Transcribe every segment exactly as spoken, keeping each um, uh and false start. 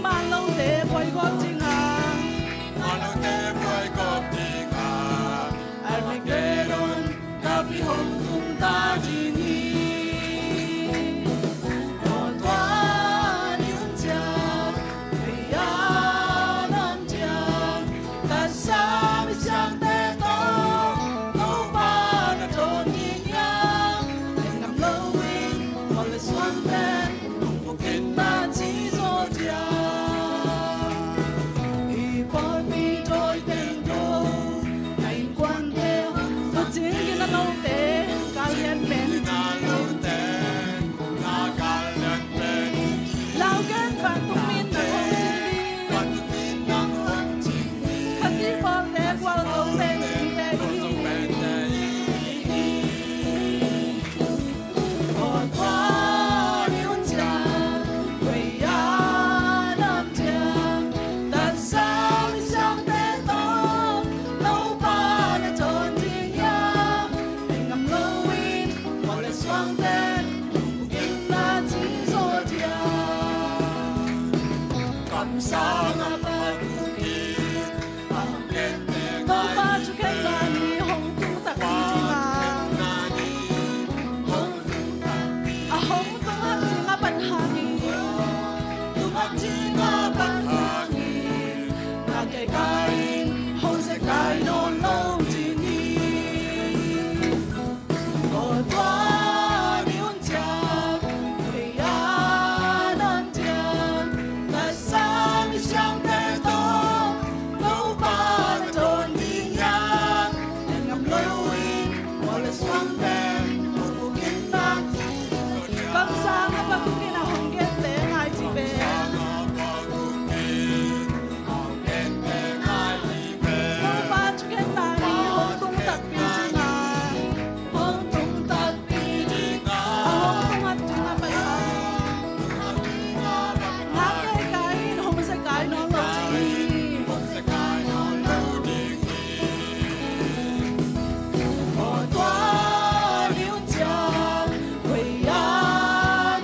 Manlote buaigawp ding a, manlote buaigawp ding a, Armageddon gam i hong tung ta ding hi. Aw tua ni hun ciang, vei a nam ciang, tatsam i siangte tawh Topa na dawn ding hiam? Eng ngam loin mual le suangte hong vuk in na ci zaw diam? I pawlpi dawi teng do, na innkuante hong, tua ciangin a lote kal lian pen na lote, na kal lian pen. Lau gen, vantung mi in nang hong cing hi. Vantung mi in nang hong cing hi. Khazih bawlte, gualzo pen cingte i hi. Aw tua ni hun ciang, vei a nam ciang, tatsam i siangte tawh Topa na dawn ding hiam? Eng ngam loin mual le suangte hong vuk in na ci zaw diam? Kamsang a pakuk in, Topa thukhenna ni hong tung takpi ding a, a hong tung hak ding a pan hangin, tung hak ding a pan hangin, na kei kai in hong zekai nawn lo ding hi. Aw tua ni hun ciang, vei a nam ciang, tatsam i siangte tawh Topa na dawn ding hiam? Eng ngam loin mual le suangte hong vuk in na ci zaw diam? Kamsang a pakuk in a hong gente ngai ci ve. Topa thukhenna ni hong tung takpi ding a, hong tung takpi ding a, a hong tung hak ding a pan hangin, na kei kai in hong zekai nawn lo ding hi. Aw tua ni hun ciang, vei a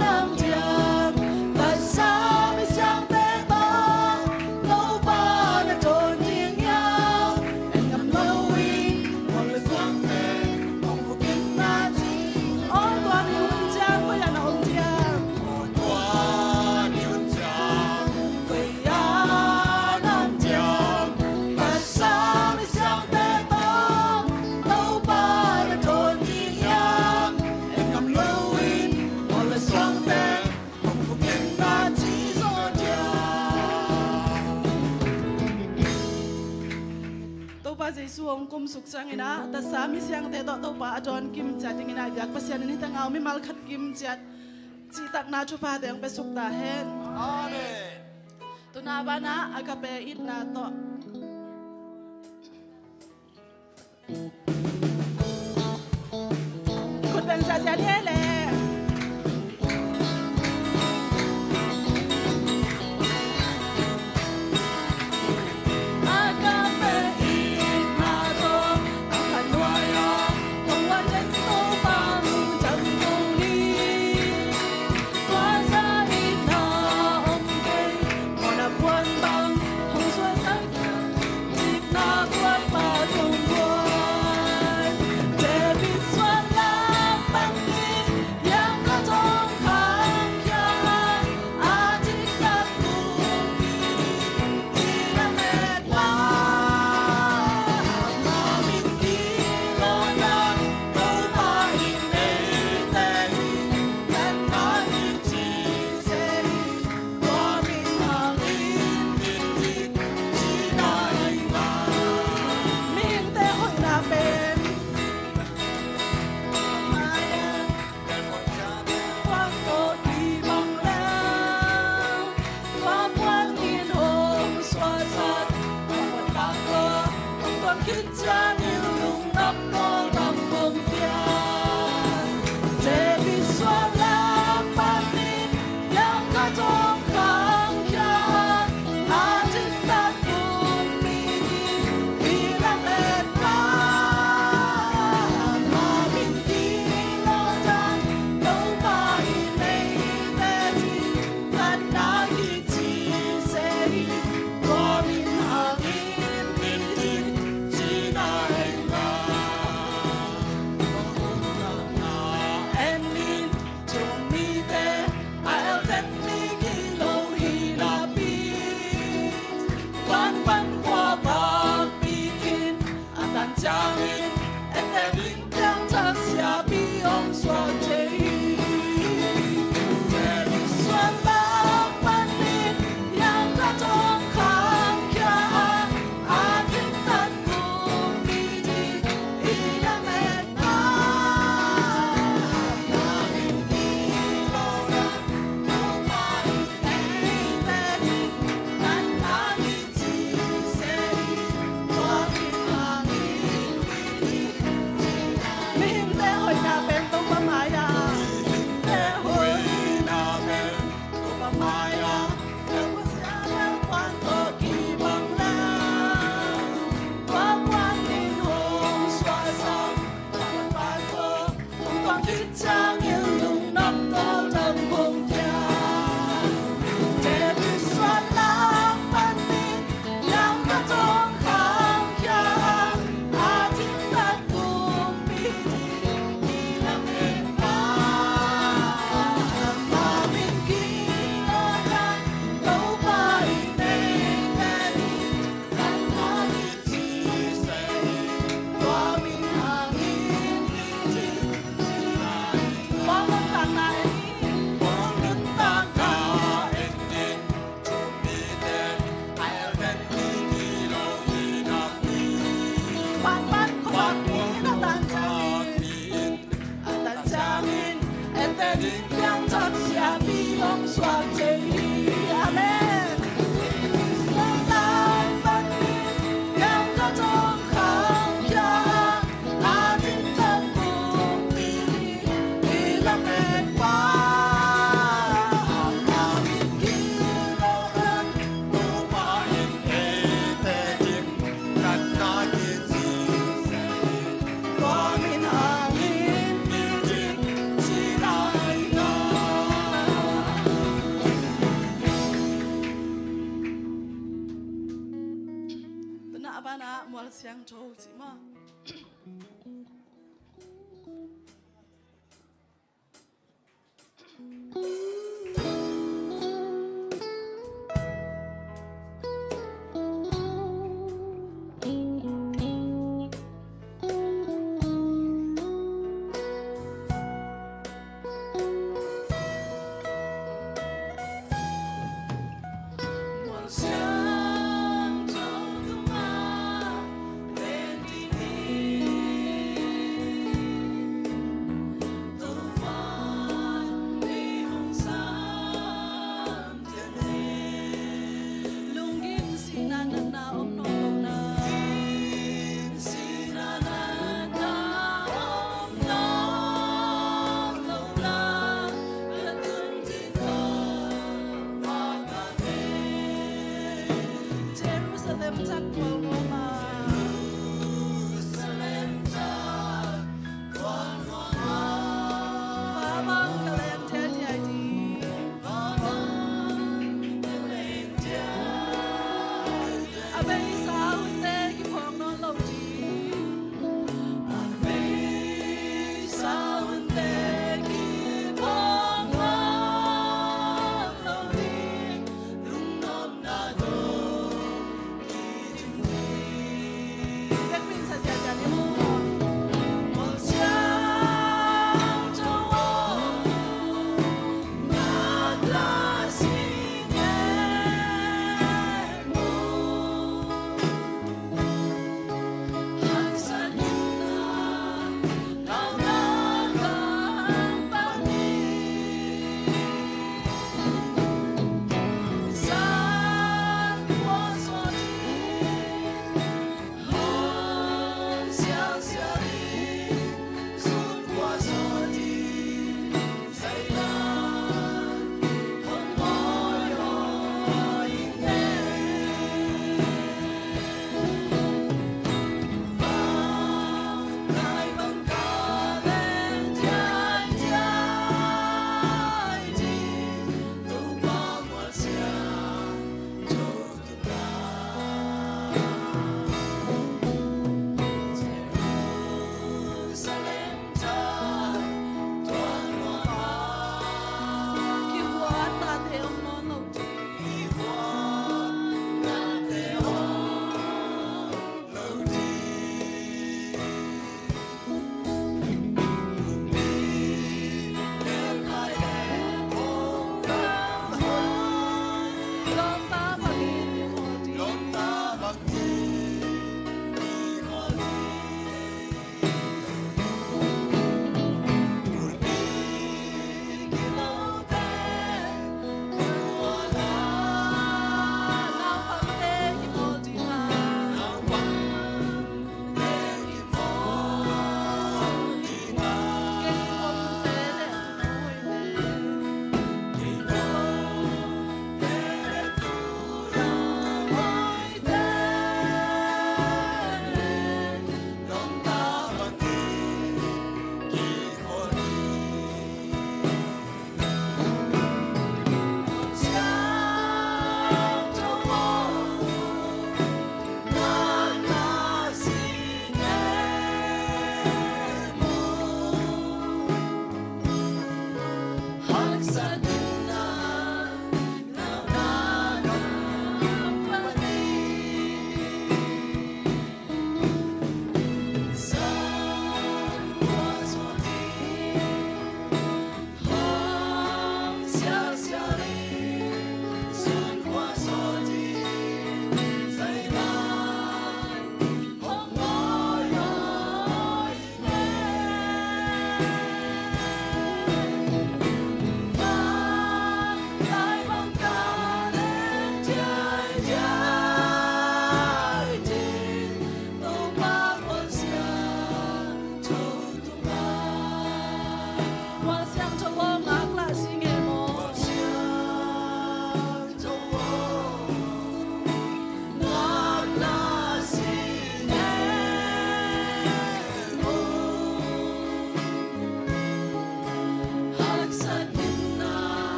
nam ciang, tatsam i siangte tawh Topa na dawn ding hiam? Eng ngam loin mual le suangte hong vuk in na ci. Aw tua ni hun ciang, vei a na om diam? Aw tua ni hun ciang, vei a nam ciang, tatsam i siangte tawh Topa na dawn ding hiam? Eng ngam loin mual le suangte hong vuk in na ci zaw diam? Topa Jesu hong kumsuk ciangin ah, tatsam i siangte tawh Topa a dawn kim ciat dingin ah, biak Pasian in hih tangau mimal khat kim ciat cihtakna thuphate hong piasuk ta hen. Amen. Tuna banah Agape itna tawh khut beng ziahziah ni ei le. Agape itna tawh a kha nuai-a hong wan den Topa lungdam ko ni. Tua zah itna om kei, mawhna puan bang hong suahsak, dikna puan mah tung buai. David suan lam bangin, liang khat hong khangkhia a, a diktak pumpi i Lamekpa, ama min kilawhdan Topa in eite ding, natna in ci se hi. Tua min hangin in ding cihna hi ngal. Mihingte hoihna pen Banah Mual Siangtho cih maw? Lunggim sihna natna om nawn lo na. Sihna natna om nawn lo na. Ka tun ding ka, ka, ka, Jerusalem tak tual nuam a. Jerusalem tak tual nuam a. Fa bang ka leng diaidiai ding. Fa bang ka leng diaidiai. A beisa hunte kiphawng nawn lo ding. A beisa hunte kiphawng nawn lo ding. Lungnuamna dong.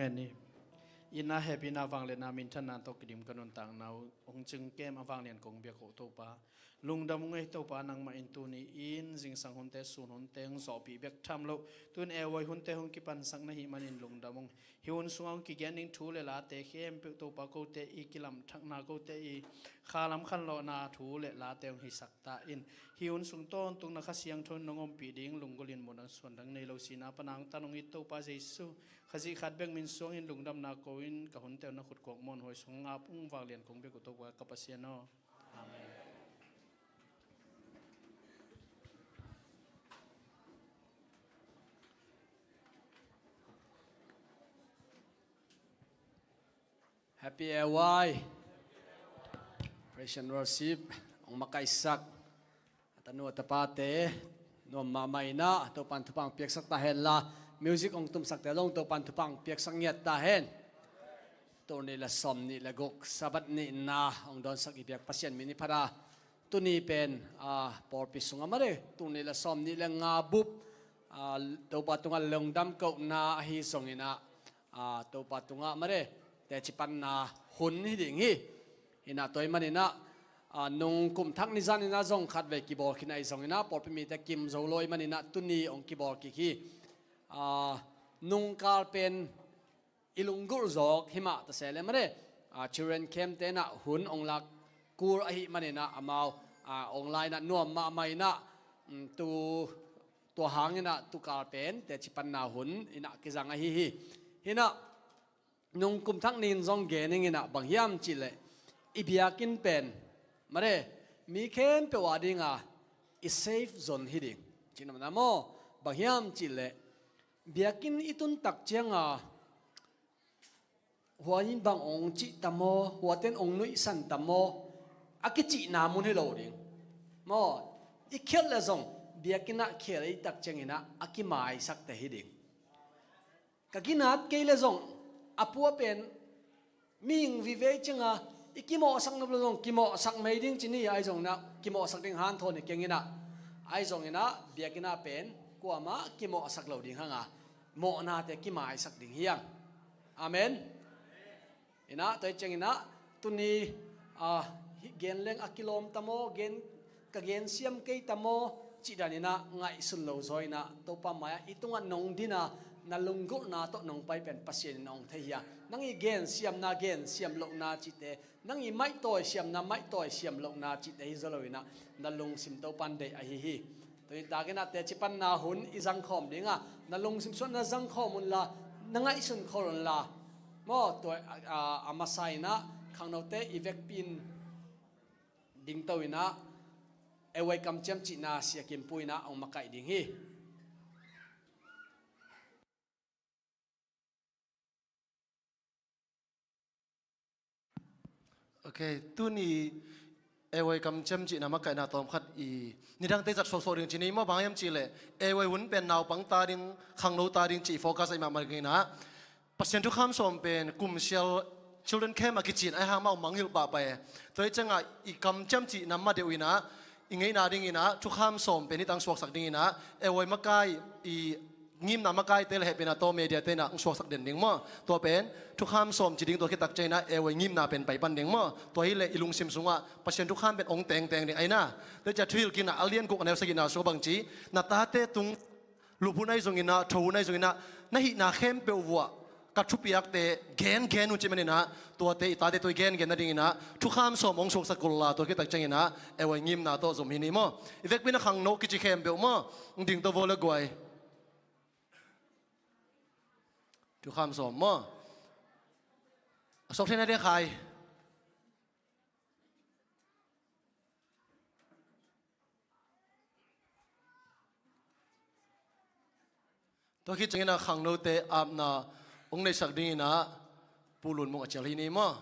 Ni. Itna, hehpihna, vangliatna, minthanna tawh kidim ka nuntakna uh hong cingkem a vanglian kong biak uh Topa, lungdam ung ei Topa. Nangmah in tuni in zingsang hunte, sun hunte hong zawhpih bek tham loh, tu-in A Y hunte hong kipansak na hih manin lungdam ung. Hih hun sungah hong kigen ding thu le late khempeuh Topa, kote i kilamthakna, kote i khalam khanlawhna thu le late hong hisak ta in. Hih hun sung tawntung na Kha Siangtho in nong ompih ding lunggulh in muhdang suandang nei lo sihna pan hong tan hong it Topa Jesu, Khazih khat bek min suangin lungdamna ko-in ka hunte uh na khutkuak muanhuai sung hong ap ung, vanglian kong biak uh Topa ka Pasian aw. Amen. Happy A Y. Praise and worship hong makaihsak a tanu a tapate, nuam mahmah in ah Topan thupha hong piaksak ta hen la, music hong tumsakte zong Topan thupha hong piaksak ngiat ta hen. Tul nih le sawm nih le guk Sabbath nihna hong dawnsak i biak Pasian min i phat a, tuni pen, a, pawlpi sungah mah de, tul nih le sawm nih le nga bup, a, Topa tungah lungdam kohna ahi zongin ah, a, Topa tungah mah de, teci panna hun hi ding hi. Hi in ah tua ahih manin ah, a, nung kum thak ni zan in ah zong khatvei kibawl khin ahi zongin ah pawlpi mite kim zo lo ahih manin ah tuni hong kibawl kik hi. A, nungkal pen i lunggulh zawk hi mah ta se leh mah de, a, children camp te in ah hun hong lak kul ahih manin ah amau, a, online ah nuam mahmah in ah, um, tu, tua hangin ah tukal pen teci panna hun in ah kizang ahi hi. Hi in ah nung kum thak ni in zong gen ing in ah, bang hiam cih leh i biakinn pen mah de, mi khempeuh a dinga i safe zone hi ding cihna maw. Bang hiam cih leh biakinn i tun tak cianga hua in bang hong cih ta maw, huaten hong nuihsan ta maw, a kicihna mun hi lo ding maw. I khialh le zong biakinn ah khial i tak ciangin ah a kimaisakte hi ding. Ka ginat kei le zong a pua pen mihing vive cianga i kimawhsak nop le zong kimawhsak mei ding ci ni, ahi zongin ah kimawhsak ding hanthawn hi keng in ah, ahi zongin ah biakinn ah pen kuamah kimawhsak lo ding hanga mawhnate kimaisak ding hi hang. Amen. In ah tua hi ciangin ah tuni, a, hih gen leng a kilawm ta maw, gen, ka gen siam kei ta maw cih dan in ah ngaihsun lo zaw in ah Topa mai-ah i tungah nong din a, na lunggulhna tawh nong pai pen Pasian in hong thei hi a, nang i gen siamna gen siam lohna cihte, nang i maihtawi siamna maihtawi siam lohna cihte hi zaw lo in ah na lungsim Topa in deih ahi hi. Tua hi takin ah teci panna hun i zangkhawm ding a, na lungsim sungah na zangkhawm unla, na ngaihsun khol unla maw. Tua, a, a masa in ah khangnote i vekpi in dingto in ah, A Y kamciam cihna Sia Kim Pu in ah hong makaih ding hi. Ok, tuni A Y kamciam cihna makaihna tawmkhat i nidangte zat suaksuak ding ci ni maw. Bang hiam cih leh A Y hun pen naupang ta ding, khangno ta ding cih focus ahih mahmah ding in ah, Pasian thukham sawm pen kum sial children camp a kici in ahih hang amau mangngilh pahpah e. Tua hi ciangah i kamciam cihna ma deuh in ah, i ngeina ding in ah thukham sawm pen hih tang suaksak ding in ah, A Y makai, i ngimna makaite le hehpihna tawh media te in ah hong suaksak den ding maw. Tua pen thukham sawm ci ding, tua khit tak ciangin ah A Y ngimna pen pai pan ding maw. Tua hi leh i lungsim sungah Pasian thukham pen hong tengteng ding ahi na. Tua hi ciah thuhilhkikna a lian guk a neu sagihna sungah bang ci, na tate tung luphuh na hi zongin ah, thohhuh na hi zongin ah, na hihna khempeuh vuah ka thupiakte gengen un cih manin ah, tuate i tate tawh i gengen nadingin ah thukham sawm hong suaksak kul la, tua khit tak ciangin ah A Y ngimna tawh zom hi ni maw. I vekpi in ah khangno kici khempeuh maw, hong dingto vo le guai. Thukham sawm maw. A suak thei na ding khai. Tua khit ciangin ah khangnote apna hong neihsak dingin ah Pu Lun Mung a cial hi ni maw.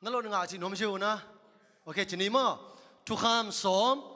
Na lawh ngah cih nuam si uh na. Ok, ci ni maw. Thukham sawm.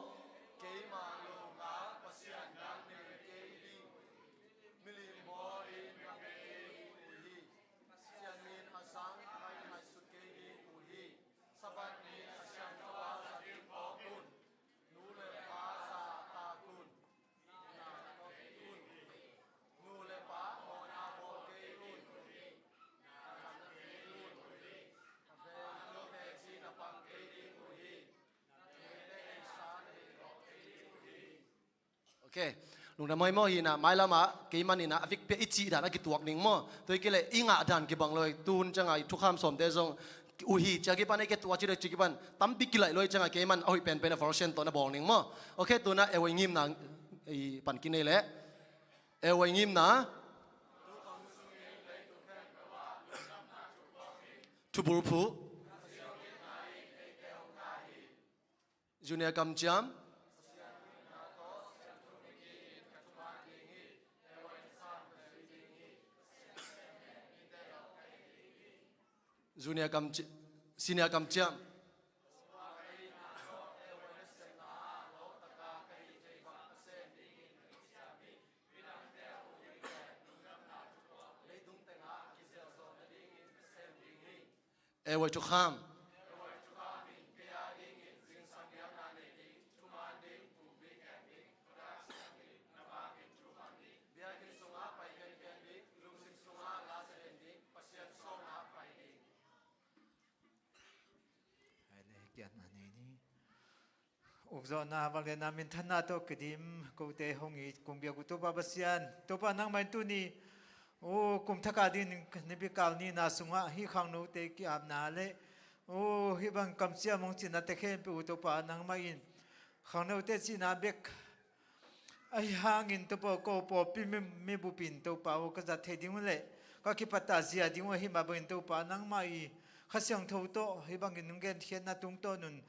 Ok. Lungdam mai maw, hi na, mailam ah keiman in ah a vekpi a i cih dan a kituak ning maw. Tua hi kei leh i ngah dan kibang lo hi. Tuhun ciang ah i thukham sawmte zong uh hi, ci a kipan, ei, kei tua ci lo, ci a kipan tampi kilaih lo hi, ciang ah keiman a hoih penpen a version tawh na bawl ning maw. Ok, tu in ah ei, ei ngimna i pan kinei leh, ei, ei ngimna. Thubulphuh. Junior kamciam. Junior kamci-, senior kamciam. Ei, ei thukham. Uk zawhna, vangliatna, minthanna tawh kidim kote hong it kong biak uh Topa Pasian, Topa nangmah in tuni, aw, kum thak adingin Nipikal nihna sungah hih khangnote ki-apna le, aw, hih bang kamciam hong cinate khempeuh uh Topa nangmah in khangnote cihna bek ahi hangin Topa aw, ko pawlpi mi, mibup in Topa aw, ka zat theih ding uh le ka kipattah zia ding uh ahi mah bangin Topa nangmah i Kha Siangtho tawh hih bangin nong genkhiatna tungtawn un,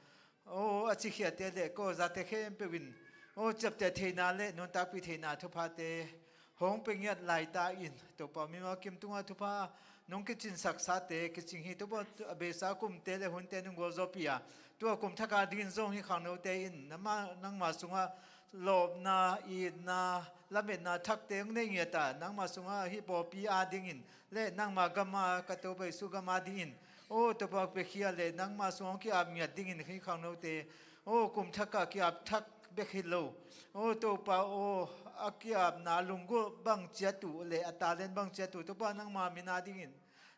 aw, a cikhiate le ko zate khempeuh in, aw, ciapteh theihna le nuntakpih theihna thuphate hong pia ngiat laita in, Topa, mimal kim tungah thupha nong kicinsaksate kicing hi. Topa, a beisa kumte le hunte nong gualzawhpih a, tua kum thak adingin zong hih khangnote in nangma, nangma sungah lawpna, itna, lametna thakte hong nei ngiat a, nangma sungah hih pawlpi adingin le nangma gam a, ka Topa Jesuh gam adingin, aw, Topa, piakhia le nangma sungah hong ki-ap ngiat dingin hih khangnote, aw, kum thak a ki-ap thak bek hi lo, aw, Topa aw, a ki-apna lunggulh bang ciat uh le a talent bang ciat uh Topa nangma min adingin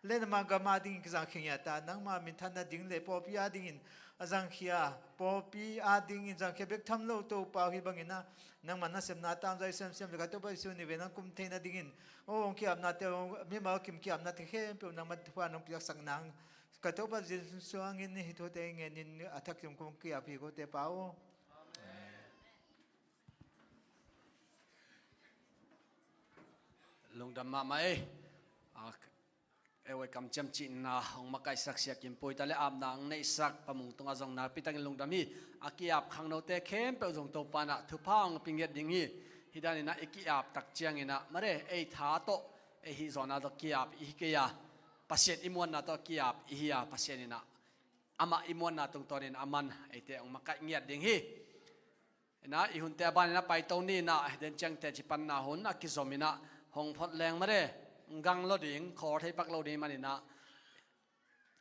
le nangma gam adingin kizangkhia ngiat a, nangma minthanna ding le pawlpi adingin a zangkhia, pawlpi adingin zangkhia bek tham lo Topa aw, hih bangin ah nangma nasepna tangzai semsem le ka Topa Jesuh ni ve nang kum theihna dingin, aw, hong ki-apnate, aw, mimal kim ki-apnate khempeuh nangma thupha nong piaksak nang, ka Topa Jesuh hangin hih thute ngenin a thak kim kong ki-ap hi kote Pa aw. Lungdam mahmah ei. A, ei, ei kamciam cihna hong makaihsak Sia Kim Pui ta le apna hong neihsak Pa Mung tungah zong nakpi takin lungdam hi. A ki-ap khangnote khempeuh zong Topa in ah thupha hong pia ngiat ding hi. Hih danin ah i ki-ap tak ciangin ah mare, ei tha tawh, ei hih zawhna tawh ki-ap i hi kei a, Pasian i muanna tawh ki-ap i hi a, Pasian in ah amah i muanna tungtawnin aman eite hong makaih ngiat ding hi. Inah i hunte a banin ah paito ni inah, den ciang teci panna hun a kizom inah hong phot leng mare, ngang lo ding, khawl thei pak lo ding manin ah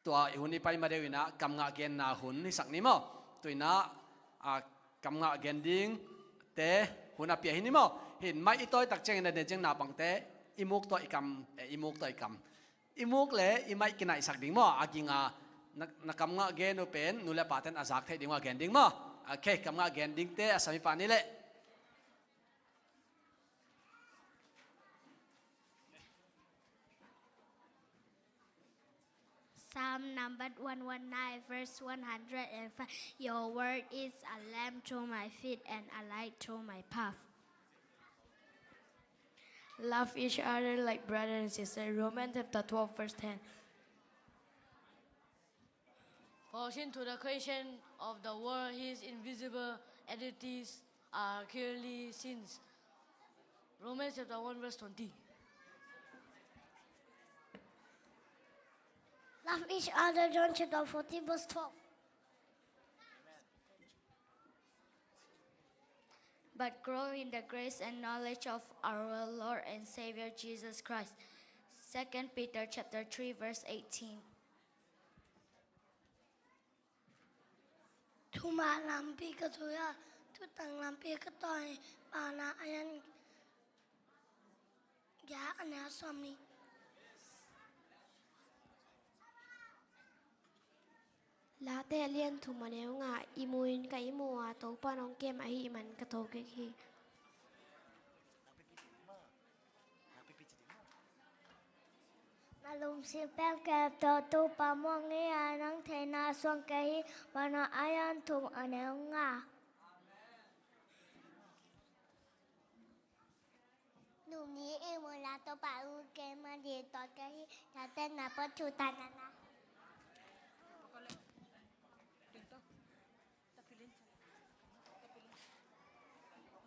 tua i hun i pai ma deuh inah kam ngah genna hun hisak ni maw? Tu inah, a, kam ngah gen dingte hun a pia hi ni maw? Hin maih i tawi tak ciangin ah den ciang naupangte i muk tawh i kam, eh, i muk tawh i kam, i muk le i maih kinaihsak ding maw? A ging a na, na kam ngah gen uh pen nu le paten a zak theih ding uh a gen ding maw? Ok, kam ngah gen dingte a samipa ni leh. Psalm number one one nine, verse one hundred and five. Your word is a lamp to my feet and a light to my path. Love each other like brother and sister. Romans chapter twelve, verse ten. For since to the creation of the world, his invisible entities are clearly seen. Romans chapter one, verse twenty. Love each other, John chapter fourteen, verse twelve. But grow in the grace and knowledge of our Lord and Savior Jesus Christ. Second Peter chapter three, verse eighteen. Thuman lampi ka zui a, thutang lampi ka tawi, Paunak a lian giat, a neu sawmnih. Late a lian thum, a neu nga. I mu in ka ihmu a, Topa in hong kem ahih man ka thokik hi. A lungsim pen kep tawh Topa muang hi a, nang theihna suang kei hi. Paunak a lian thum a neu nga. Nuni i muna Topa u keima di tawh kei hi. Tate na pawt thu ta na na. Tapilin. Tapilin.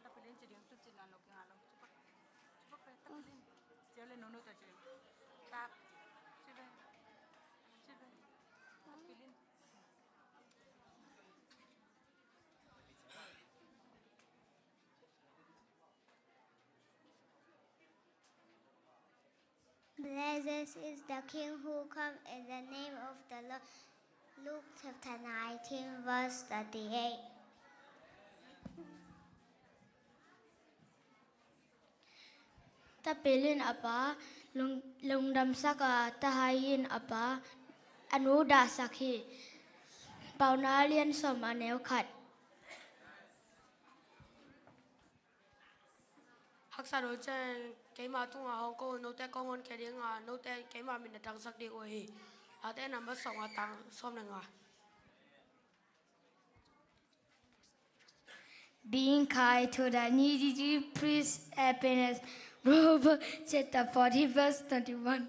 Tapilin ci ding, tu ci nan lo ki nga lo. Cupak. Cupak pe, tapilin. Cia le nunu ta ci ding. Tap. Ci pe. Ci pe. Tapilin. Blessed is the King who comes in the name of the Lord. Luke chapter nineteen, verse thirty-eight. Tapilin a pa lung, lungdamsak a, tahai in a pa a nu dahsak hi. Paunak a lian sawm a neu khat. Haksa lo ciang keima tungah hong ko, note kong honkhia ding a, note keima min a tangsak ding uh hi. Late number sawm a tang sawm le nga. Being kind to the needy, preach happiness. Proverbs chapter forty, verse twenty-one.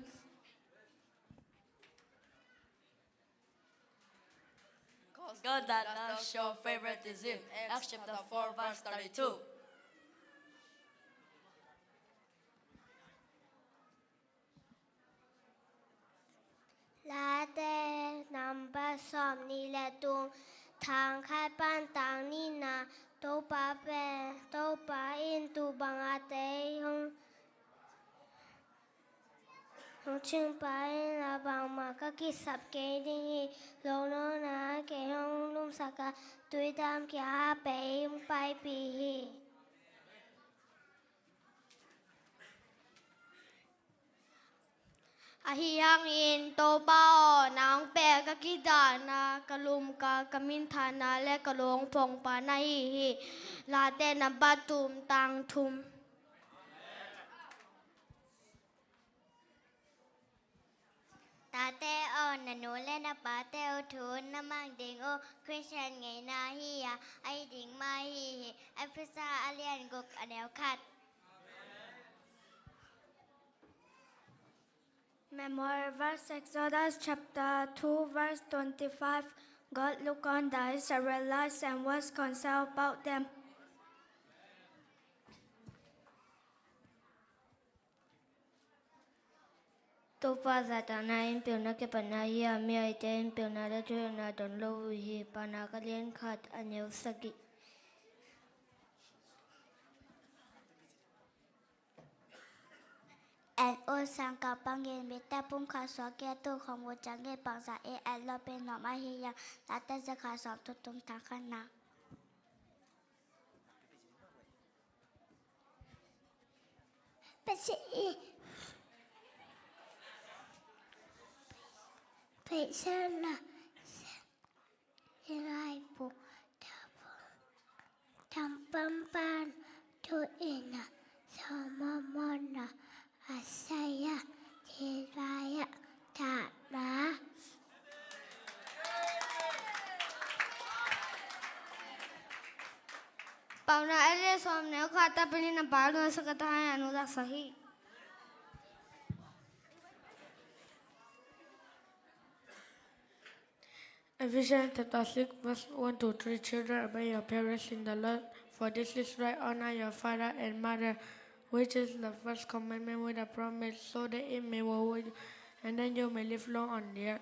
God does not show favoritism. Acts chapter four, verse thirty-two. Late number sawm nih le thum, thang khat pan tang nihna. Topa pen, Topa in tu banga tei hong Hong cingpa in a bangmah ka kisap kei ding hi. Lawng nawlna kei hong lumsak a, tui dam kia a pei hong paipih hi. Ahi hangin Topa aw, nang pek ka kidahna, ka lum ka, ka minthana le ka lungphongpa na hi hi. Late na batum tang thum. Tate aw, na nu le na pate uh thu na mang ding uh Khristian ngeina hi a, a hi ding mah hi hi. Efesa a lian guk a neu khat. Memory verse, Exodus chapter two, verse twenty-five. God looked on the Israelites and was concerned about them. Topa zahtakna in pilna kipatna hi a, mihaite in pilna le thuhilhna don lo uh hi. Paunak a lian khat a neu sagih. An ut sangkah bangin mite pumkhat suak hi a, tu khong ut ciangin bangzah in an lawpin nuam ahi hiam? Late zakhat sawm thum thum, thang khatna. Pasian in paisana, Lai bu, tampampan, tu ina, Solomon na, Isaiah, Jeremiah, Tama. Paunak a lian sawm neu khat, tapilin a pa lungdamsak a, tahai in a nu dahsak hi. Ephesians chapter six, verse one to three. Children, obey your parents in the Lord, for this is right. Honor your father and mother, which is the first commandment with a promise, so that it may reward you, and then you may live long on the earth.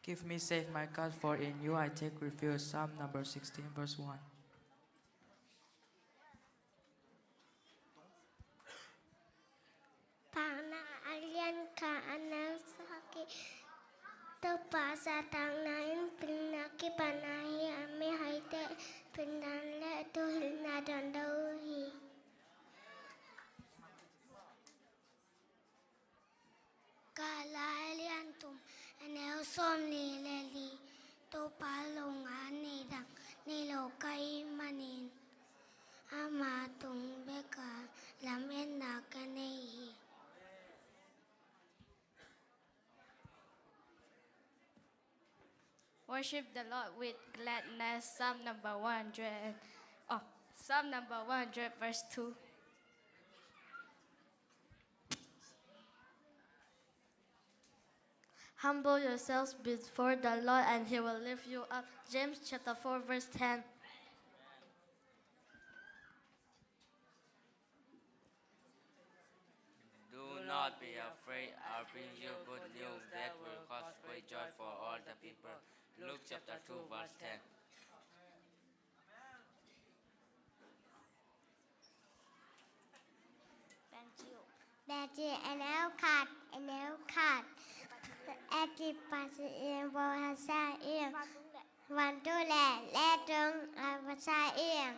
Give me safe my God, for in you I take refuge. Psalm number sixteen, verse one. Paunak a lian khat a neu sagih. Topa zahtakna in pilna kipatna hi a, mihaite pilna le thuhilhna don lo uh hi. Galati a lian thum a neu sawmli le li. Topa lo ngan nei dang nei lo ka hih manin, ama tung beka lametna ka Worship the Lord with gladness. Psalm number one hundred. Oh, Psalm number one hundred, verse two. Humble yourselves before the Lord, and he will lift you up. James chapter four, verse ten. Do not be afraid. I bring you good news that will cause great joy for all the people. Luke chapter two, verse ten. Benji, N L cut, N L cut. Eti pasi in bo hasa in. Wantu le, le tung, a pasa in.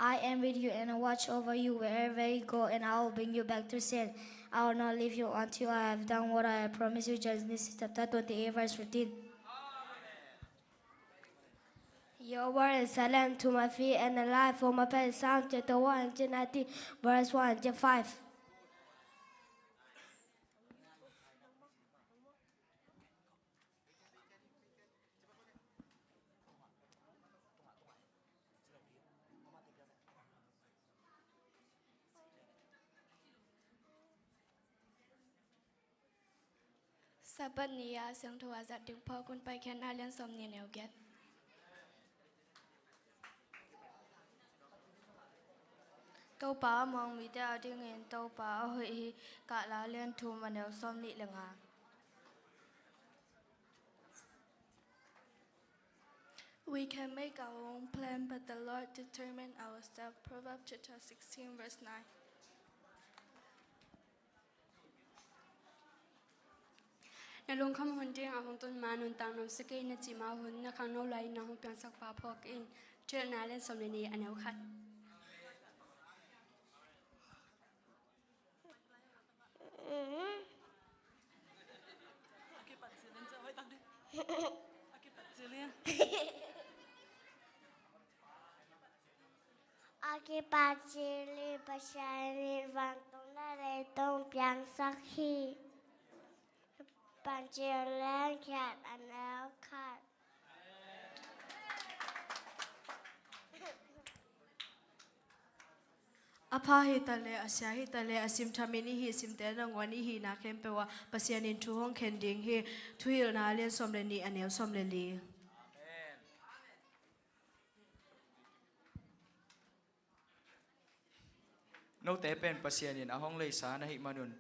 I am with you and I watch over you wherever you go, and I will bring you back to safety. I will not leave you until I have done what I have promised you. Genesis chapter twenty-eight, verse fifteen. Your word is a lamp to my feet and a light for my path. Psalm chapter one hundred nineteen, verse one hundred five. Sabbath ni-a siangtho a zat ding phawk un. Paikhiatna lian sawmnih, neu giat. Topa a muang mite adingin Topa a hoih hi. Kahla lian thum, a neu sawmnih le nga. We can make our own plan, but the Lord determine our step. Proverbs chapter sixteen, verse nine. Na lungkham hun ding a hong tun ma nuntak nuam sak kei, na cih ma hun na khangno lai-in na hong piangsak pa phawk in. Thuhilhna lian sawm le nih, a neu khat. A kipat cil in Pasian in vantung le leitung piangsak hi. Pancil leng khiat, a neu khat. A pha hi ta leh, a sia hi ta leh, a sim thamin i hih simte nangawn i hihna khempeuh ah Pasian in thu hong khen ding hi. Thuhilhna lian sawm le nih, a neu sawm le li. Amen. Note pen Pasian in a hong leisa na hih manun,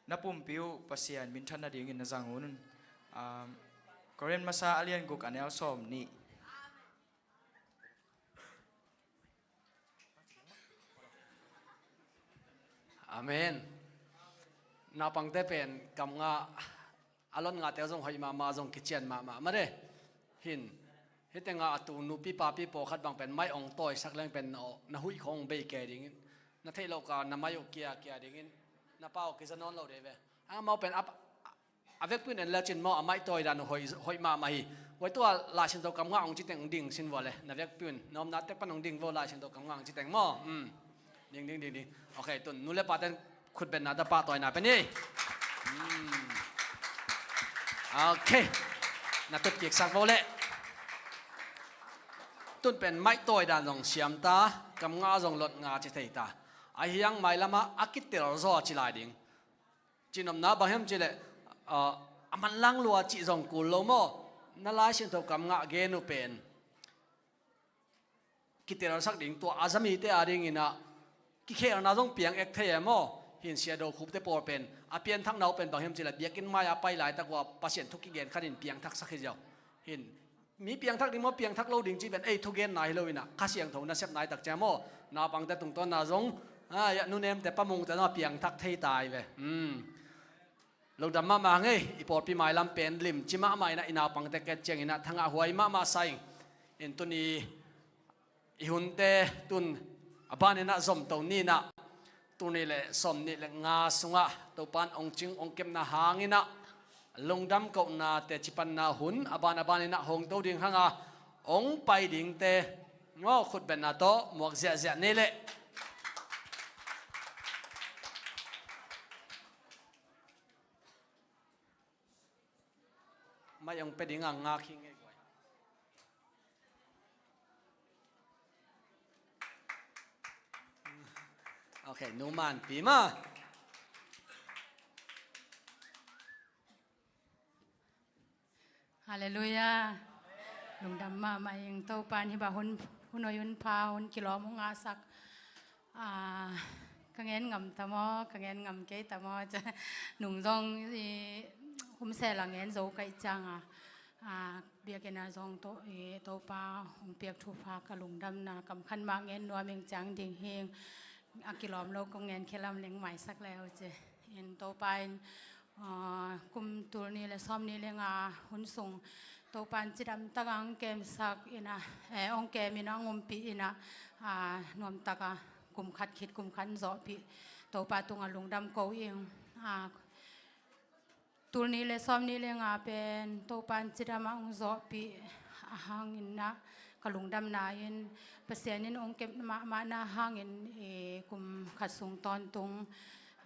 na pumpi uh Pasian minthan nadingin na zang un. Um, Korin masa a lian guk, a neu sawm nih. Amen. Naupangte pen kam ngah, a lot ngahte zong hoih mahmah, zong kician mahmah mah de. Hin, hih tengah a tu nupi papi pawlkhat bang pen mai ong tawisak leng pen na, na huih khawng bei kei dingin, na theih loh ka na mai uh kia kia dingin, na pa uh kiza nawn lo de ve. Amau pen a, a vekpi un en lecin maw, a maih tawi dan uh hoih, hoih mahmah hi. Huai tua Lai Siangtho kam ngah ong ci teng ding sin vua le, na vekpi un, na omna tek pan ong ding vo, Lai Siangtho kam ngah ong ci teng maw. Um. Ding, ding, ding, ding. Ok, tun nu le paten khutbetna tawh pahtawina pen hi. Um. Ok. Na tut kiksak vo le. Tun pen maih tawi dan zong siam ta, kam ngah zong lot ngah ci thei ta. A hiang mailamah a kitel zaw ci lai ding. Cihnopna bang hiam cihleh, ah, a manlang lua cih zong kul lo maw? Na Lai Siangtho kam ngah gen uh pen kitelsak ding, tua a za mite adingin ah kikhelna zong piang ek thei e maw? Hin Sia Do Khup te pawl pen a pianthakna uh pen bang hiam cihleh biakinn mai-ah pai laitak uh a Pasian thu kigen khatin piangthaksak hi ziau. Hin mi piangthak ding maw, piangthak lo ding cih pen ei thugenna hi lo in ah, Kha Siangtho nasepna hi tak ciang maw? Naupangte tungtawnna zong, ah, ya, nunemte pamungte zong a piangthak thei ta hi ve. Hmm. Lungdam mahmah ngei, i pawlpi mailam pen limci mahmah in ah, i naupangte ket ciangin ah thangah huai mahmah sa ing. In tuni i hunte tun a banin ah zomto ni in ah, tul nih le sawmnih le nga sungah Topan ong cing ong kepna hangin ah lungdam kohna teci panna hun a ban a banin ah hong to ding hanga ong pai dingte, ngaw, khutbetna tawh muak ziahziah ni leh. Mai ong pe ding a ngak hi ngei guai. Ok, nu man pi ma. Halleluiah. Lungdam mahmah ing. Topa in hih bang hun, hun hoih hun pha, hun kilawm hong ngahsak. Ah, ka ngen ngam ta maw, ka ngen ngam kei ta maw. Nung zong i, hun sel a ngen zo ka hih ciang a, ah, biakinn ah zong to, i, Topa hong piak thupha ka lungdamna kam khat mah ngen nuam ing, ciang ding hi ing. A kilawm lo kong ngen khia lam leng maisak le uh ci. In Topa in, ah, kum tul nih le sawm nih le nga hun sung Topa in cidam tak a hong kemsak in a, eh, hong kem in a, hong ompih in a, ah, nuam tak a kum khat khit kum khat zawhpih Topa tung a lungdam ko ing. Ah, tul nih le sawm nih le nga pen Topa in cidam a hong zawhpih a hang in a, ka lungdamna in Pasian in hong kep mahmahna hang in, eh, kum khat sung tawntung,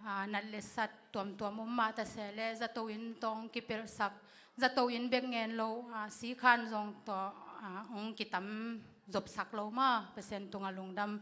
ah, nat le sat tuamtuam om mah ta se le, zato inn tawh hong kipelhsak, zato inn bek ngen lo, ah, sikhan zong tawh, ah, hong kitam zopsak lo maw, Pasian tung a lungdam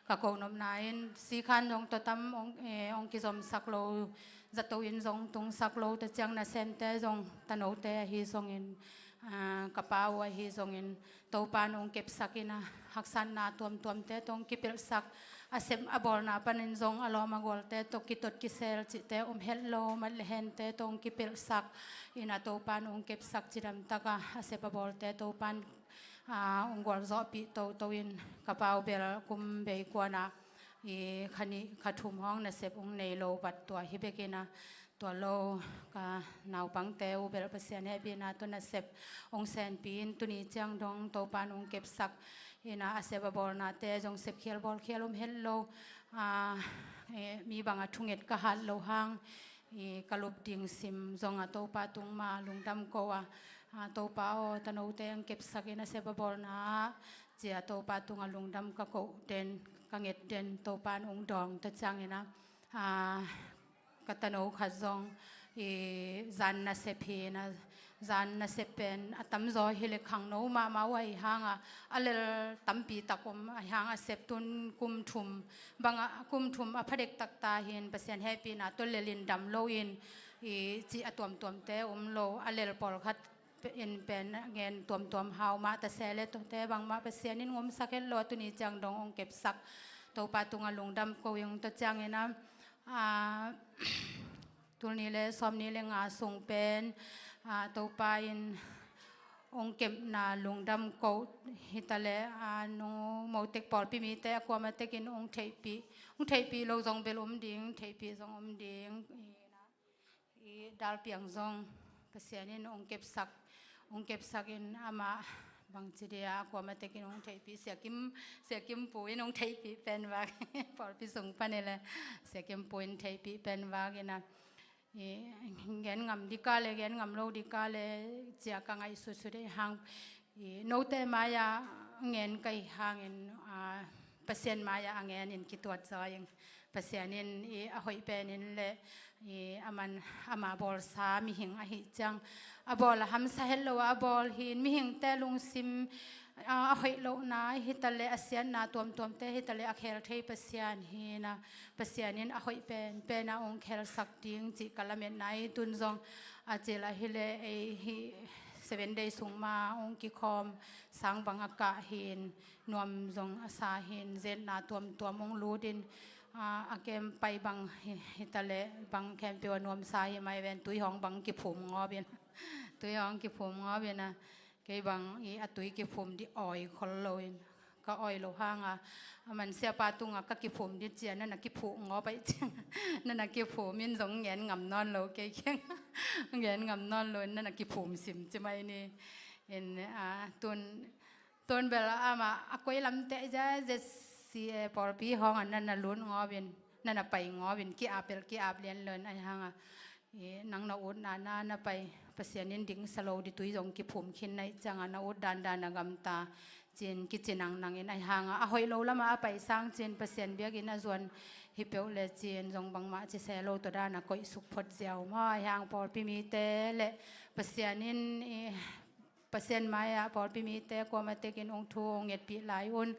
ka ko nopna in. Sikhan zong tawh tam hong, eh, hong kizomsak lo, zato inn zong tungsak lo, tua ciang nasemte zong, tanote ahi zongin, ah, ka pa uh ahi zongin, Topa in hong kepsak in a, haksatna tuamtuamte tawh hong kipelhsak, a sep a bawlna panin zong a lawm a gualte tawh kitot kisel cihte om het lo, mat le hente tawh hong kipelhsak in a, Topa in hong kepsak cidam tak a, a sep a bawlte Topa in, ah, hong gualzawhpih toto in, ka pa uh bel kum bei kuan a, i, kha nih kha thum hong nasep hong nei lo vat tua hi bek in a, tua lo ka naupangte uh bel Pasian hehpihna tawh nasep hong senpih in, tuni ciang dong Topa in hong kepsak in a, a sep a bawlnate zong sepkhial bawlkhial om het lo, ah, eh, mi bang a thunget ka hat loh hang, i, ka lup ding sim zong a Topa tung mah lungdam ko a, ah, Topa aw, tanote hong kepsak in a sep a bawlna ah, ci a Topa tung a lungdam ka ko den, ka nget den, Topa in hong dawng ta ciang in a, ah, ka tano khat zong, i, zan nasep hi in a, zan nasep pen a tamzaw hi le khangno mahmah uh ahi hang a, a lel tampi tak om ahi hang a, sep tun kum thum bang a, kum thum a phadek tak ta hi in, Pasian hehpihna tawh lel in dam lo in, i, cih a tuamtuamte om lo, a lel pawlkhat in pen ngen tuamtuam hau mah ta se le, tuate bangmah Pasian in hong omsak het lo a, tuni ciang dong hong kepsak Topa tung a lungdam ko ing. Tua ciang in a, ah, tul nih le sawm nih le nga sung pen, ah, Topa in hong kepna lungdam ko hi ta le, ah, nu Motek pawlpi mite a kuamah tek in hong theihpih, hong theihpih lo zong bel om ding, theihpih zong om ding. I, Dalpiang zong Pasian in hong kepsak, hong kepsak in amah bangci dia a kuamah tek in hong theihpih, Sia Kim, Sia Kim Pu in hong theihpih pen vak, pawlpi sung pan hi le, Sia Kim Pu in theihpih pen vak in a, i, gen ngam ding ka le, gen ngam lo ding ka le, ci a ka ngaihsutsut ahi hang, i, note mai-ah ngen ka hih hangin, a, Pasian mai-ah a ngen in kituat zaw ing. Pasian in, i, a hoih pen in le, i, a man, ama bawlsa mihing ahih ciang, a bawl a hamsa het lo a bawl hi in, mihingte lungsim, a, a hoih lohna hi ta le, a siatna tuamtuamte hi ta le, a khel thei Pasian hi in a, Pasian in a hoih pen pen a hong khelsak ding cih ka lametna hi. Tun zong a cil ahi le, ei hih Seven Day sung ma hong kikhawm, sang bang a kah hi in, nuam zong a sa hi in, zetna tuamtuam hong lut in, a, a kem pai bang hi, hi ta le, bang khempeuh a nuamsa hi mai ven, tui hong bang kiphum ngawp in, tui hong kiphum ngawp in a, kei bang i a tui kiphum ding awi khol lo in, ka awi lo hang a, a man siapa tung a ka kiphum ding ci a, na na kiphum ngawp ahih ciang, na na kiphum in zong ngen ngam nawn lo kei kiang, ngen ngam nawn lo in, na na kiphum sim ci mai ni. In, a, tun, tun bel amah a koi lamte za, Z C A pawlpi hong a na na lut ngawp in, na na pai ngawp in, ki-ap bel ki-ap lian lo in, ahi hang a, i, nang na utna na na pai, Pasian in dingsa lo ding, tui zong kiphum khin na hih ciang a, na ut dandan a gamta, ci in kici nangnang in, ahi hang a, a hoih lo lam ah a pai sang ci in, Pasian biakinn a zuan hi peuh le ci in, zong bangmah ci se lo, tua dan a koih suk phot ziau maw, ahi hang pawlpi mite le Pasian in i Pasian mai-ah pawlpi mite kuama tekin ong thu ong ngetpih lai un.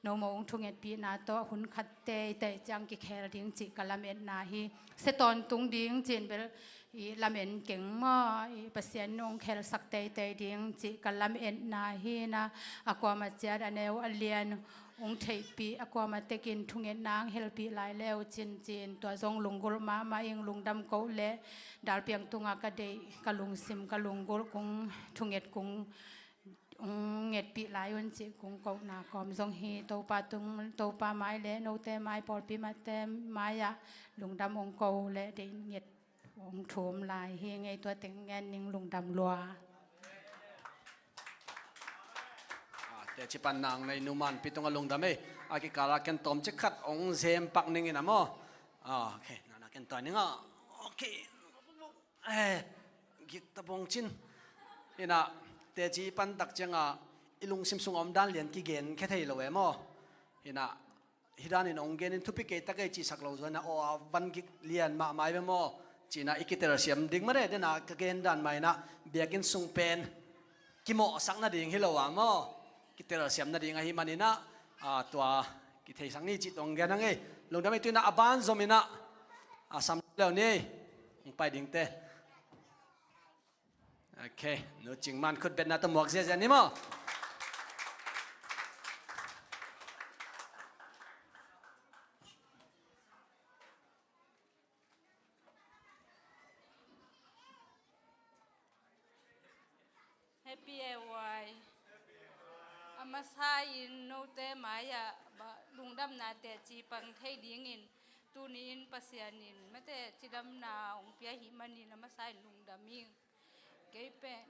Nomo ong thungetpihna tawh hun khat teitei ciang kikhel ding cih ka lametna hi. Sia tawntung ding cin bel i lamen keng maw, i Pasian in ong khelsak teitei ding cih ka lametna hi na. A kuama ciat a neu a lian ong theihpih, a kuama tekin thungetna ong helpih lai leu cincin, tua zong lunggulh mahmah ing. Lungdam koh le dalpiang tunga ka deih, ka lungsim, ka lunggulh kung thunget kung ong ngetpih lai un cih kung kohna kawm zong hi. Topa tung, Topa mai le note mai, pawlpi mate mai-ah lungdam ong ko le deih nget ong thum lai hi. Ngei tua teng ngen ning. Lungdam lua. Ah, teci pan nang nei numan pi tunga lungdam ei. A kikala ken tawm cik khat ong zem pak ning in a maw. Ah, okay, nana ken tawi ning a. Okay. Eh, gik tabong cin. Ina, teci pan tak cianga i lungsim sung om dan lian kigen khe thei lo e maw. Ina, hi danin ong genin thupi kei tak ei cihsak lo zuaina aw a van gik lian mahmah i ve maw. Cina i kitelsiam ding mah de dena ka gen dan maina biakinn sung pen kimawhsak nading hi lo a maw. Kitelsiam nading ahi manina, a, tua kitheisak ni cih tong gen hang ei. Lungdam ei. Tuina a ban zomina a sam leu ni. Hong pai dingte. Okay, Nu Cing Man khut betna tawh muak ziazia ni maw. Happy A Y. A masa in note mai-ah lungdamna teci pang thei dingin tuni in Pasian in mate cidamna ong pia hi manin a masa in lungdam ing. Kei pen,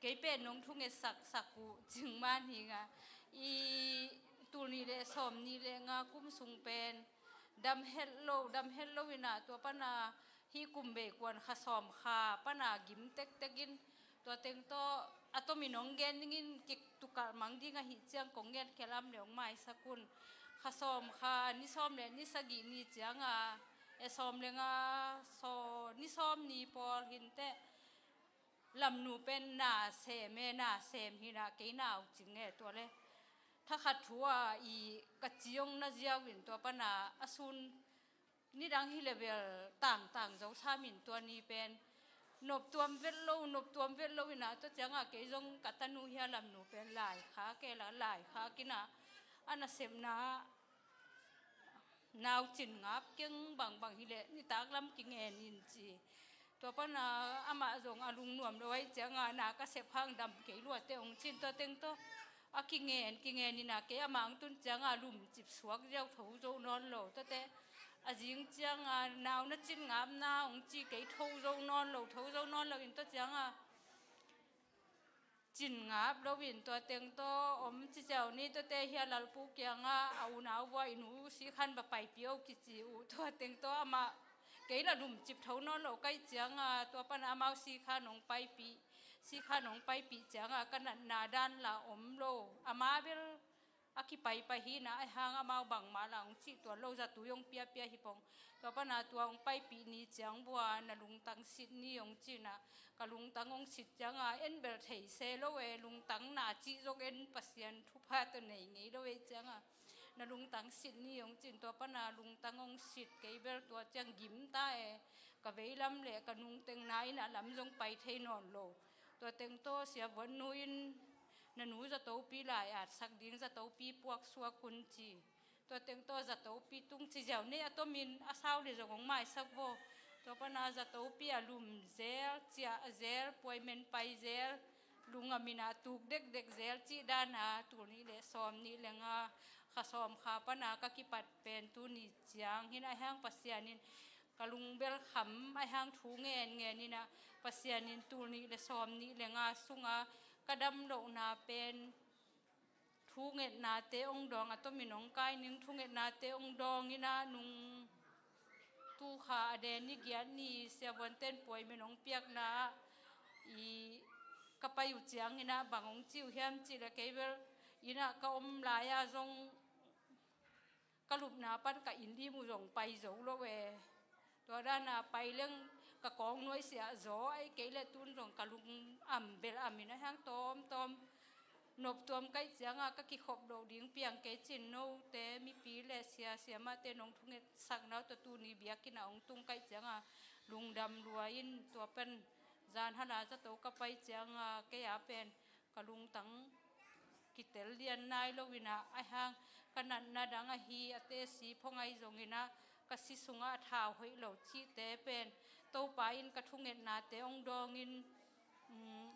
kei pen nong thungetsak sak uh Cing Man hi nga. I tul nih le sawm nih le nga kum sung pen dam het lo, dam het lo ina tua pana hi kum bei kuan kha sawm kha pana gim tektek in tua teng tawh a tomin ong gen dingin kik tukal mang ding ahi ciang kong gen khelam le ong maisak un. Kha sawm kha ni sawm le ni sagih ni cianga e sawm le nga saw ni sawm ni pawl hinteh lamnu pen na sem e, na sem hina kei nau cing e tua le. Thakhat thu a i ka ciong na ziau in tua pana a sun nidang hi level tangtang zo samin tua ni pen noptuam vet lo, noptuam vet lo ina tua cianga kei zong ka tanu hia lamnu pen lai kha ke la lai kha kina a nasepna nau cin ngap keng bangbang hi le nitak lam kingen in ci. Tua pana amah zong a lungnuam lo ai cianga na ka sep hang dam kei luate ong cin tua teng tawh a kingen kingen ina kei amah ang tun cianga lumcip suak ziau tho zo nawn lo tuate a zing cianga nau na cin ngapna ong ci kei tho zo nawn lo, tho zo nawn lo in tua cianga cin ngap lo in tua teng tawh om ci ciau ni tuate hia lalpu kianga a unau vua i nu si khan va paipih o kici uh tua teng tawh amah kei la lumcip tho nawn lo kai cianga tua pana amau si khan ong paipih, si khan ong paipih cianga ka natna dan la om lo. Ama bel a kipaipai hina ai hang amau bangmah la ong cih tuan lo zatui ong piapia hi pong. Tua pana tua ong paipih ni ciang vua na lungtang sit ni ong cina ka lungtang ong sit cianga en bel thei se lo e lungtang na cih zong en Pasian thupha tawh nei ngei lo e cianga na lungtang sit ni ong cin tua pana lungtang ong sit kei bel tua ciang gim ta e ka veilam le ka nungteng na ina lam zong pai thei nawn lo. Tua teng tawh siavuan nu in na nu zatopi lai atsak ding zatopi puaksuak un ci. Tua teng tawh zatopi tung ci ziau nei a tomin a sau le zong ong maisak vo. Tua pana zatopi a lum zel, ciah zel, puaimen pai zel, lungam ina tuk dekdek zel cih dana tul nih le sawm nih le nga kha sawm kha pana ka kipat pen tuni ciang hina hiang Pasian in ka lungbel kham ai hang thu ngen ngen ina Pasian in tul nih le sawm nih le nga sunga ka dam lohna pen thungetnate ong dawng a tomin ong kai ning thungetnate ong dawng ina nung tukha a den ni giat ni siavuanten puaimen ong piakna i ka pai uh ciang ina bang ong ci uh hiam cih le kei bel ina ka om lai-a zong ka lupna pan ka inn lim uh zong pai zo lo e. Tua dana pai leng ka kawng nuaisiah zaw, ahih kei leh tun zong ka lung am bel am in a hiang tawmtawm noptuam kaih cianga ka kikhop loh ding piang kei cin, note mipi le sia siamahte nong thungetsakna uh tawh tuni biakinn ah hong tung kaih cianga lungdam lua in, tua pan zan hana zato ka pai cianga kei a pen ka lungtang kitel lian nai lo in ah, a hiang ka natna dang ahi a tesi phongai zong in ah, ka si sungah a thau hoih lo cihte pen Topa in ka thungetnate hong dawng in, um,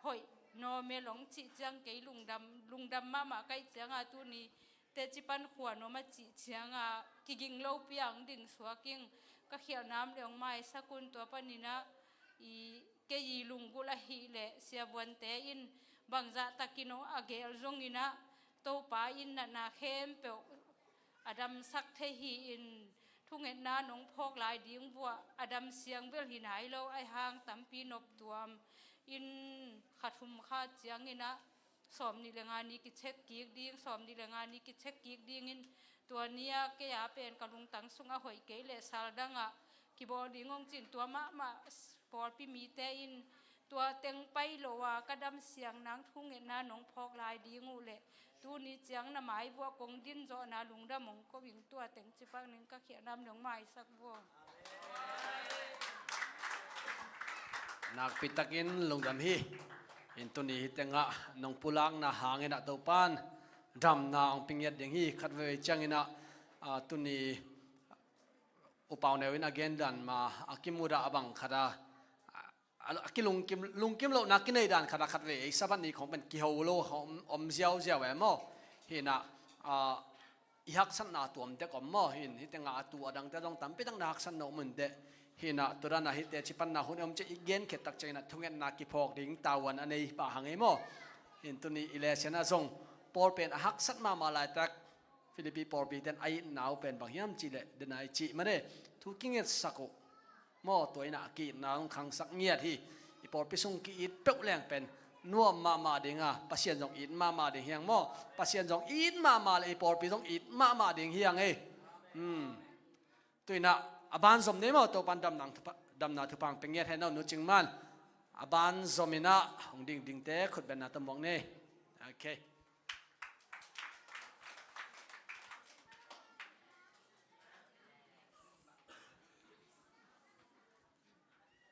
hoih, normal hong cih ciang kei lungdam, lungdam mahmah kaih cianga tuni teci pan khua nuam a cih cianga kiging lopi a hong ding suak ing. Ka khialhnam le hong maisak un, tua pan in ah i kei i lunggulh ahih leh siavuante in bangzah takin hong a gel zong in ah, Topa in natna khempeuh a damsak thei hi in, thungetna nong phawk lai ding vuah a dam siang bel hi nai lo, a hiang tampi noptuam in kha thum kha ciang in ah sawmnih le nga ni kicheck kik ding, sawmnih le nga ni kicheck kik ding in, tua ni-a kei a pen ka lungtang sungah hoih kei leh sal dangah kibawl ding hong cin, tua mahmah pawlpi mite in tua teng pai lo a ka dam siang nang thungetna nong phawk lai ding uh leh tuni ciang na mai vuah kong din zawhna lungdam hong ko ing, tua teng ci pak ning, ka khialhnam nong maisak vua. Nakpi takin lungdam hi. In tuni hi tengah nong pulakna hangin ah Topan damna hong pia ngiat ding hi. Khat veve ciangin ah, ah, tuni U Pau Neu in a gen dan ma a kimudah a bang khat a, a, a kilungkim, lungkim lohna kinei dan khat a khat vei ei Sabbath ni khong pen kiho lo khong om, om ziauziau e maw. Hi in ah, a, i haksatna tuam tek om maw. Hi in hi tengah a tu a dangte zong tampi tak na haksatna om un teh. Hi in ah tua dan a hi teci panna hun om ciang i gen khit tak ciangin ah thungetna kiphawk ding tavuan a nei pah hang ei maw. Hi in tuni i lesson ah zong Paul pen a haksat mahmah laitak Philippi pawlpi ten a itna uh pen bang hiam cih leh, den a i cih mane, thu kingetsak uh maw, tua in ah a ki-itna hong khangsak ngiat hi. I pawlpi sung ki-it peuh leng pen nuam mahmah ding a, Pasian zong it mahmah ding hi hang maw. Pasian zong it mahmah leh i pawlpi zong it mahmah ding hi hang ei. Hmm. Tu in ah a banzom nei maw, Topan damna thupha, damna thupha hong pia ngiat hen aw, Nu Cing Man. A banzom in ah hong dingdingte khutbetna tawh muak nei. Okay.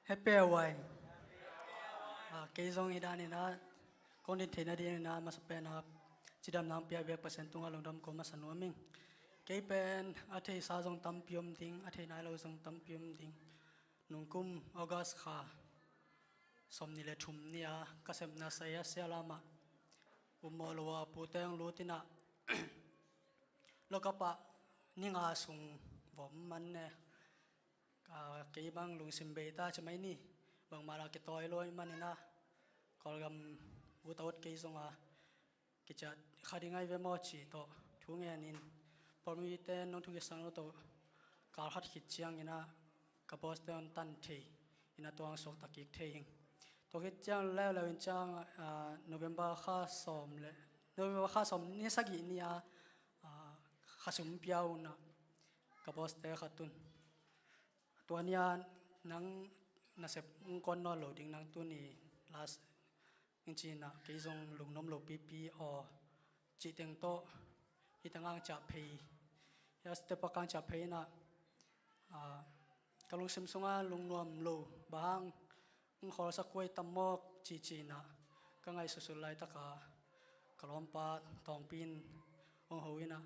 Happy Hawaii. Ah, kei zong hi dan in ah, kong din theihna ding in ah, masa pen ah cidamna hong pia biak Pasian tungah lungdam ko masa nuam ing. Kei pen a theisa zong tampi om ding, a thei nai lo zong tampi om ding. Nungkum August kha sawmnih le thum ni-a ka sepna sai a sia lamah ummawh lo a pute hong lut in ah lockup ah ni nga sung vom man ne. Ka, kei bang lungsim bei ta ci mai ni, bangmah la kitawi lo ahih manin ah Kawlgam ut a ut kei zong a kiciah kha ding ahi ve maw cih tawh thu ngen in, pawlmite nong thukisang lo tawh kal khat khit ciangin ah ka boss te hong tan thei in ah tua hong suakta kik thei ing. Tua khit ciang leuleu in ciang, ah, November kha sawm le, November kha sawm ni sagih ni-a, ah, khasum pia un ah ka boss te khat un, tua ni-a nang nasep hong kawn nawn lo ding, nang tuni last ing ci in ah kei zong lungnuam lo pipi aw cih teng tawh hi tangah hong ciah phei. Hi a step ah ka hong ciah phei in ah, ah, ka lungsim sungah lungnuam lo, bang hang hong khawlsak huai tam mawk ci ci in ah ka ngaihsutsut laitak a ka lawmpa Tawngpi in hong ho in ah,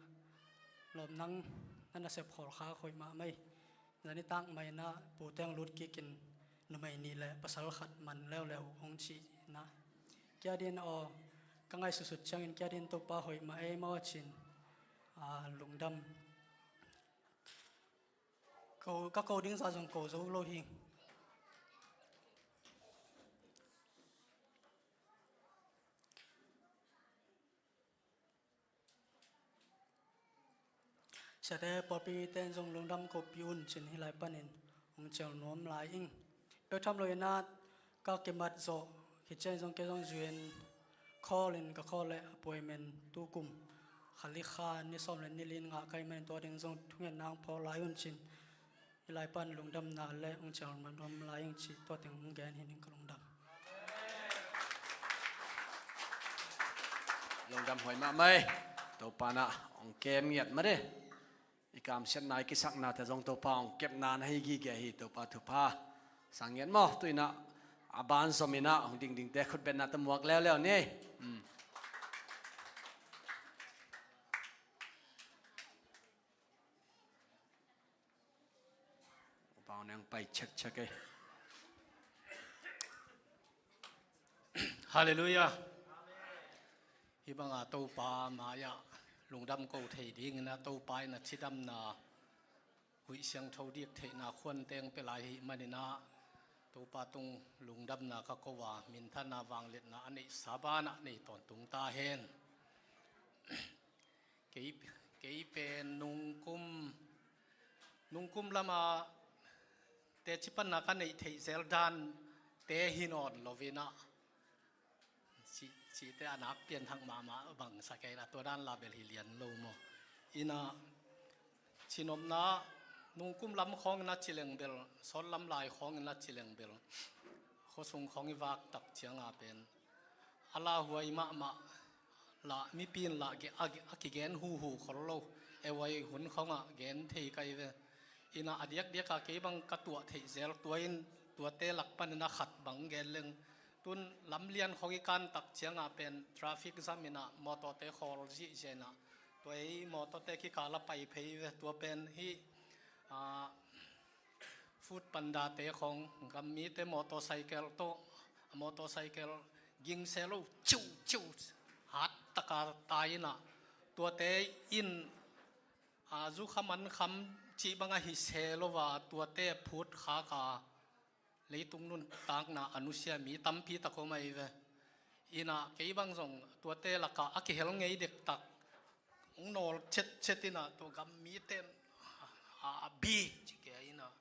lawm, nang na nasep khawlkhak hoih mahmah hi. Zanitak mah in ah pute hong lut kik in, numei nih le pasal khat man leuleu hong ci in ah, kia din aw, ka ngaihsutsut ciangin kia din Topa hoih mah ei maw ci in, ah, lungdam. Ko, ka ko ding zah zong ko zo lo hi. Siate, pawlpi ten zong lungdam kopi un ci in hih lai panin hong cial nuam lai ing. Peuh tham lo in ah ka kimat zawh khit ciang zong kei zong U N call in ka call leh appointment tu kum kha li kha ni sawm le ni li in ngah ka hih manin tua ding zong thungetna hong phawk lai un ci in Hih lai pan lungdamna le hong ciang lam lai hong cih tua teng hong gen hi ning ka lungdam. Lungdam huai mahmah ei. Topa na hong kem ngiat mah de. I kamsiatna i kisaknate zong Topa hong kepna na hi gige hi. Topa thupha sang ngiat maw. Tu inah a ban zom inah hong dingdingte khutbetna ta muak leuleu ni. Pau neng pai chekchek ei. Halleluiah. Hih banga Topa mai-ah lungdam ko thei dingin ah Topa in a cidamna huih siangtho dik theihna khuanteng pia lai hih maninah Topa tung lungdamna ka ko a, minthanna vangliatna a neihsa banah nei tawntung ta hen. Kei, kei pen nungkum, nungkum lama teci panna ka neih theih zel dan te hi nawn lovinah ci, cite a nak pianthak mahmah bangsa kei la tua dan la bel hi lian lo maw. Inah cinopna nungkum lam khawngin a ci lengbel, sawt lam lai khawngin a ci lengbel, khuasung khawng i vak tak cianga pen a lauhuai mahmah lah mipi in lah a kigen huhu khol lo. Ehuai hun khawngah gen thei kai ve. Inah a diakdiaka kei bang ka tuah theih zel tua in tuate lak panin a khat bang gen leng. Tun lamlian khawng i kan tak cianga pen traffic jam inah mawtawte khawl zihziah inah tua ei mawtawte kikal a pai phei ve. Tua pen hih food panda te khawng, gammite motorcycle tawh, a motorcycle ging se lo, ciu ciu hat taka tai inah tuate in a zukha mankham cih banga hi se lo a tuate phut khaka leitung nuntakna a nusia mi tampi tak om ahi ve. Inah kei bang zong tuate lakah a kihel ngei dektak hong nawl cetcet inah tua gam mite in a, a bik ci kei inah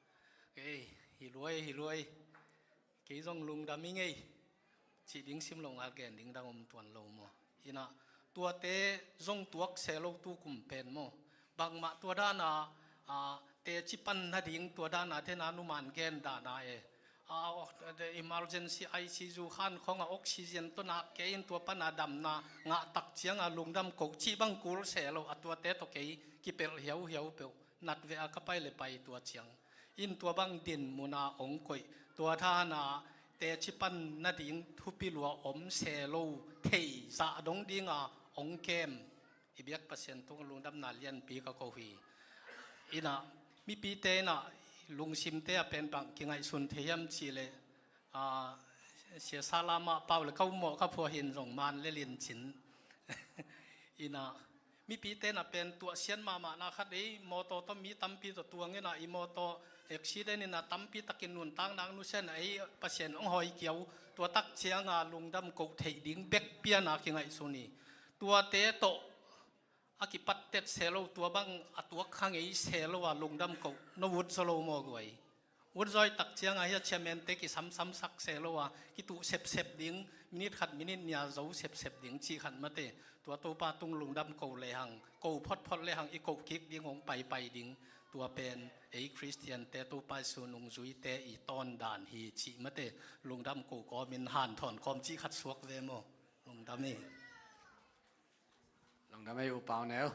kei hi luai hi luai. Kei zong lungdam i ngei cih ding sim lo ngal gen ding dang om tuan lo maw. Inah tuate zong tuak se lo tu kum pen maw. Bangmah tua dana teci pan nading tua dana tena numan gen dana e. Emergency I C U khan khawngah oxygen tawh nak kei in tua pana damna ngah tak cianga lungdam koh cih bang kul se lo a tuate tawh kei kipelh hiauhiau peuh. Natveh a ka pai le pai tua ciang in tua bang din muna hong koih tua dana teci pan nading thupi lua om se lo thei zah dong dinga hong kem. I biak Pasian tung lungdamna lianpi ka ko hi. Inah mipite inah lungsimte a pen bang kingaihsun thei hiam cihleh, a, siasa lamah pau le ka ummawh ka phua hin zong man le lincin. Inah mipite inah pen tuahsiat mahmahna khat ei mawtaw tawh mi tampi tawh tuang inah i mawtaw accident inah tampi takin nuntakna nusia inah ei Pasian hong hawi kiau tua tak cianga lungdam koh theih ding bek piana kingaihsun hi. Tuate tawh a kipattet se lo tua bang a tuak kha ngei se lo a lungdam koh no ut zaw lo maw guai. Ut zawi tak cianga hia chairman te kisamsamsak se lo a kituh sepsep ding minit khat minit nia zo sepsep ding cih khat mate tua Topa tung lungdam koh lehang koh photphot lehang i koh kik ding hong paipai ding tua pen ei Khristian te Topa Jesu nungzuite i tawndan hi cih mate lungdam koh kawmin hanthawn kawm cih khat suak ve maw. Lungdam hi. Lungdam ei U Pau Neu.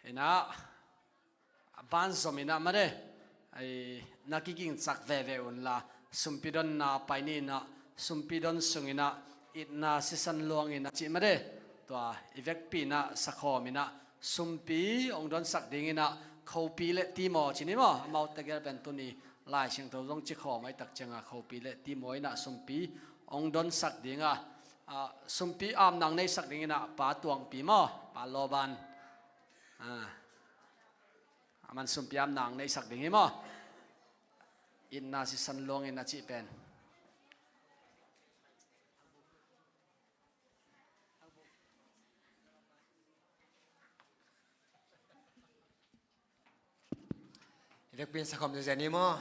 Inah a ban zom inah mate na kigingcak veve unla sumpi donna pai ni inah sumpi don sung inah itna sisan luang inah cih mate tua i vekpi inah sakhawm inah sumpi hong donsak ding inah khopi le timaw ci ni maw amau tegel pen tuni Lai Siangtho zong ci khawm ahi tak cianga khopi le timaw inah sumpi hong donsak dinga sumpi amnang neihsak ding inah pa tuangpi maw pa lawban. Aman sumpi amnang neihsak ding hi maw. Itna sisan luang inah cih pen i vekpi in sakhawm zezen hi maw.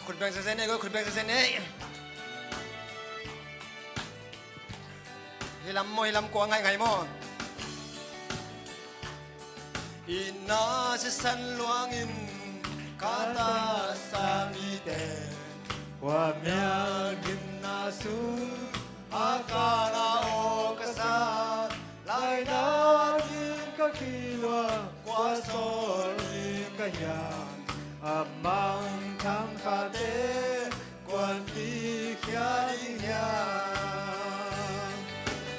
Khut beng sese nei ko, khut beng sese nei. Hi lam maw, hi lam kua ngaih ngaih maw? Inn ah sisan luangin kata sa mite, kua mial gimna sung a kana aw ka sa, laina ding ka khin lua, kua sawl ding ka hiam, a mangthang khate kuan pikhia ding hiam?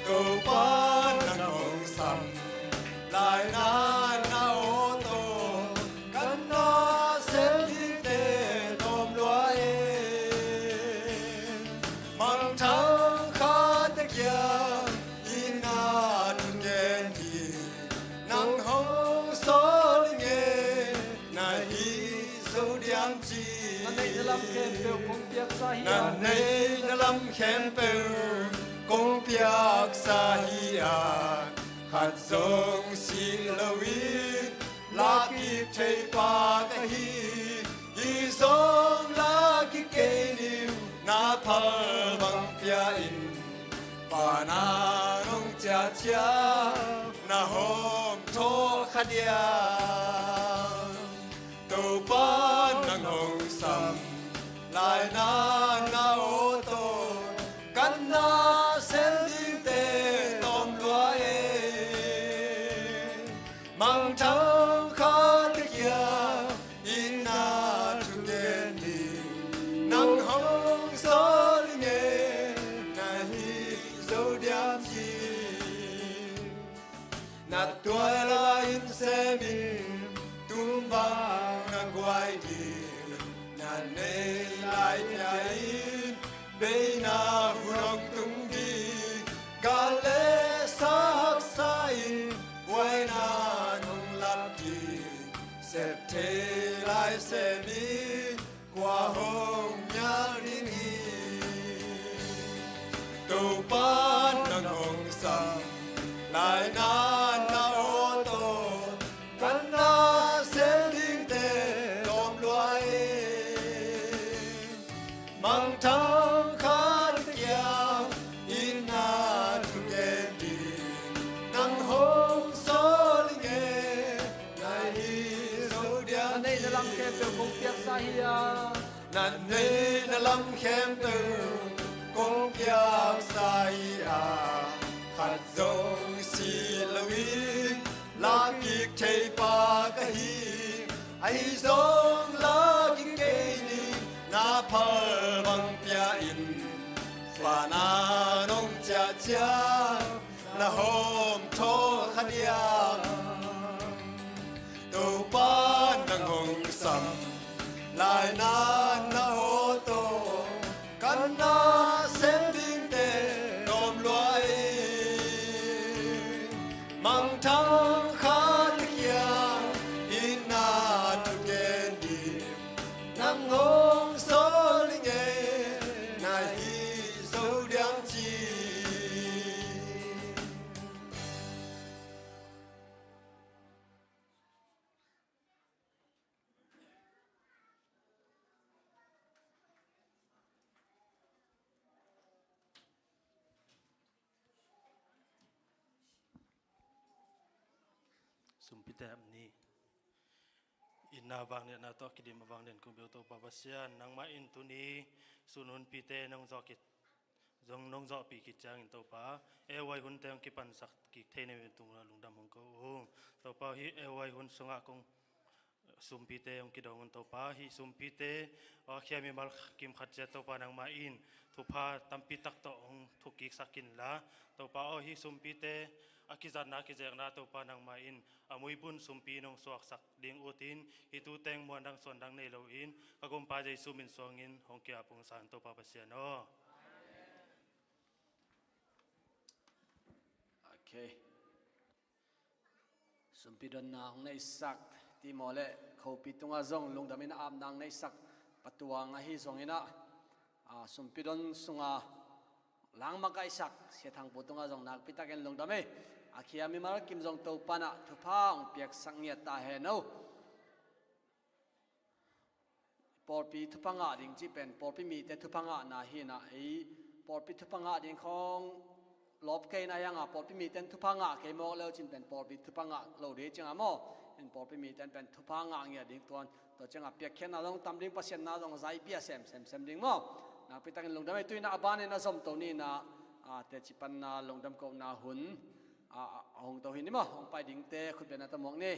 Topa nang hong sam, laina na awtaw, kan na sem dingte tawm lua e. Mangthang khate kiang inn ah thugen ding nang hong sawl ding e, na hih zo diam ci. Na neih na lam khempeuh kong piaksa hi a, na neih na lam khempeuh kong piaksa hi a, khat zong sih loin lakik thei pa ka hi. Hi zong lakik kei ning, na phal bang pia in, pa na nong ciacia, na hawm thawh kha diam? Topa nang hong sam, laina na awtaw, kan na sem dingte tawm lua e. Mangthang khate kiang inn ah thugen ding nang hong sawl ding e, na hih zo diam ci. Na tuai lai-in sem in, tum bang na guai ding, na neih lai pia in, beina hun hong tung ding, gal le sa haksa in, buaina nong lak ding, sep thei lai sem in, kua hong mial ding hi? Topa nang hong sam, laina na awtaw, kan na sem dingte tawm lua e. Mangthang khate kiang inn ah thugen ding nang hong sawl ding e, na hih zo diam ci. Na neih na lam khempeuh kong piaksa hi a, na neih na lam khempeuh kong piaksa hi a, khat zong sih loin lakik thei pa ka hi. Ahi zong lakik kei ning, na phal bang pia in, pa na nong ciacia, na hawm thawh kha diam? Topa nang hong sam, laina na awtaw, kan na sem dingte tawm lua e. Mangthang khate kiang inn ah thugen ding nang hong sawl ding e, na hih zo diam ci. Sumpite ap ni. Itna vangliatna tawh kidim a vanglian kong bia Topa Pasian, nangmah in tuni sun hunpite nong zawh kik, zong nong zawhpih kik ciangin Topa, ei huai hunte hong kipansak kik thei na hi tung lungdam hong ko ung. Topa, hih ei huai hun sungah kong sumpite hong kidong un Topa, hih sumpite a khia mimal kim khat ciat Topa nangmah in thupha tampi tak tawh hong thukkiksak inla, Topa aw, hih sumpite a kizatna kizekna Topa nangmah in a muibun sumpi nong suaksak ding utin, hih tu teng muan dang suan dang nei loin ka Gumpa Jesu min suangin hong ki-ap ung san Topa Pasian aw. Okay. Sumpi donna hong neihsak Timo le Khopi tungah zong lungdamin apna hong neihsak Pa Tuang ahi zongin ah, a, sumpi don sunga lang makaihsak Sia Thang Pu tungah zong nakpi takin lungdam hi. A khia mimal kim zong Topa in ah thupha hong piaksak ngiat ta hen aw. pawlpi thupha ngah ding cih pen pawlpi mite thupha ngahna hi inah, ei pawlpi thupha ngah ding khawng lawp kei inah, hiangah pawlpi mite in thupha ngah kei mawk leu cin pen pawlpi thupha ngah lo ding ciangah maw. In pawlpi mite in pen thupha ngah ngiat ding tuan, tua ciangah piakkhiatna zong tam ding, Pasian na zong zai bia semsem sem ding maw. Nakpi takin lungdam ei. Tu inah a banin a zomto ni inah, a, teci panna lungdam kohna hun a, a, a hong to hi ni maw. Hong pai dingte khutbetna tawh muak ni.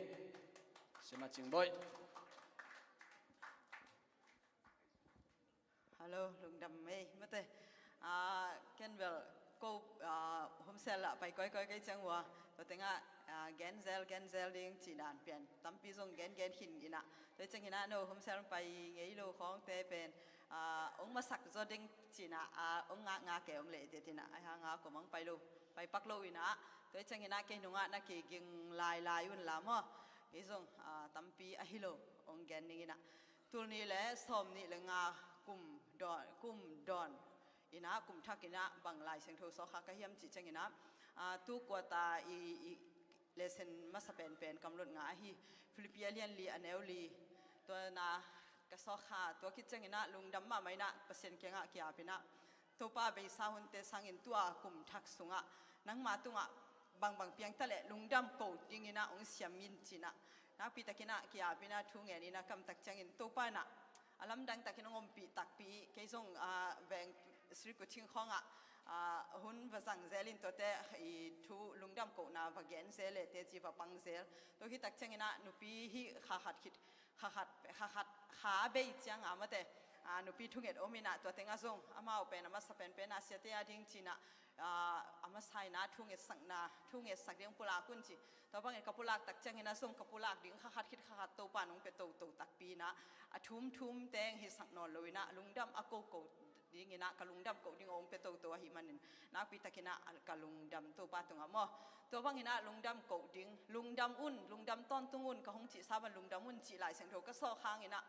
Sima Cingboih. Hello, lungdam ei mate. Ah, ken bel ko, ah, home cell ah pai kawikawi kei ciang ua, tua tengah, ah, genzel genzel ding cih dan pian tampi zong gengen khin inah. Tua ciang inah no home cell pai ngei lo khawngte pen, ah, ong masak zaw ding cih inah, ah, ong ngakngak kei om leh te tinah, ai hanga ko mang pai lo, pai pak lo inah. Tua ciang inah kei nungah na kiging lailai un la maw. Kei zong, ah, tampi ahi lo ong gen ning inah. Tul nih le sawm nih le nga kum dawn, kum dawn inah, kum thak inah bang Lai Siangtho sawkha ka hiam cih ciang inah, ah, tu kuata i, i lesson masa penpen kamlot nga ahi, Philippi a lian li a neu li, tua na ka sawkha. Tua khit ciang inah lungdam mahmah inah Pasian kiangah kiap inah, Topa, beisa hunte sangin tua kum thak sungah nangma tungah bangbang piangta leh lungdam ko ding inah ong siam in cih inah, nakpi tak inah kiap inah thu ngen inah, kamtak ciangin Topa inah a lamdang takin ong ompih takpi. Kei zong, ah, veng Sri Kuching khawngah, ah, hun va zang zel in, tuate i thu lungdam kohna va gen zel leh teci va pang zel. Tua hi tak ciang inah nupi hi kha khat khit, kha khat, kha khat kha bei cianga mate, ah, nupi thunget om inah, tua tengah zong amau pen a masa penpen a siate a ding cih inah, ah, a masa inah thungetsakna, thungetsak ding pulak un ci. Tua bangin ka pulak tak ciang inah zong ka pulak ding kha khat khit kha khat Topa in ong pia toto takpi inah, a thumthum teng hisak nawn lo inah lungdam a koko ding inah, ka lungdam ko ding ong pia toto ahih manin nakpi tak inah ka lungdam Topa tungah maw. Tua bang inah lungdam ko ding, lungdam un, lungdam tawntung un ka hong cihsa bang lungdam un cih Lai Siangtho ka sawk hang inah,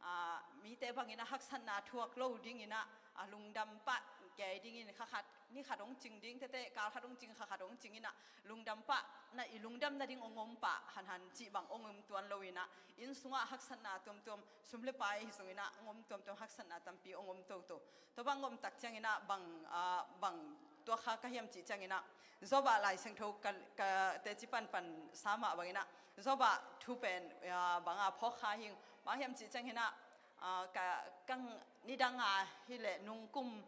ah, mite bang inah haksatna thuak lo ding inah, ah, lungdam pah kei ding in kha khat, ni khat ong cing ding tete, kal khat ong cing, kha khat ong cing inah, lungdam pah na, i lungdam nading ong om pah hanhan cih bang ong om tuan lo inah, inn sungah haksatna tuamtuam, sum le pai hi zong inah ong om tuamtuam, haksatna tampi ong om toto. Tua bang om tak ciang inah bang, ah, bang tuak kha ka hiam cih ciang inah, Job ah Lai Siangtho ka, ka teci panpan sa mah bang inah, Job ah thu pen, ah, bang a phawk kha hing, bang hiam cih ciang inah, ah, ka, kang nidang a hi leh nung kum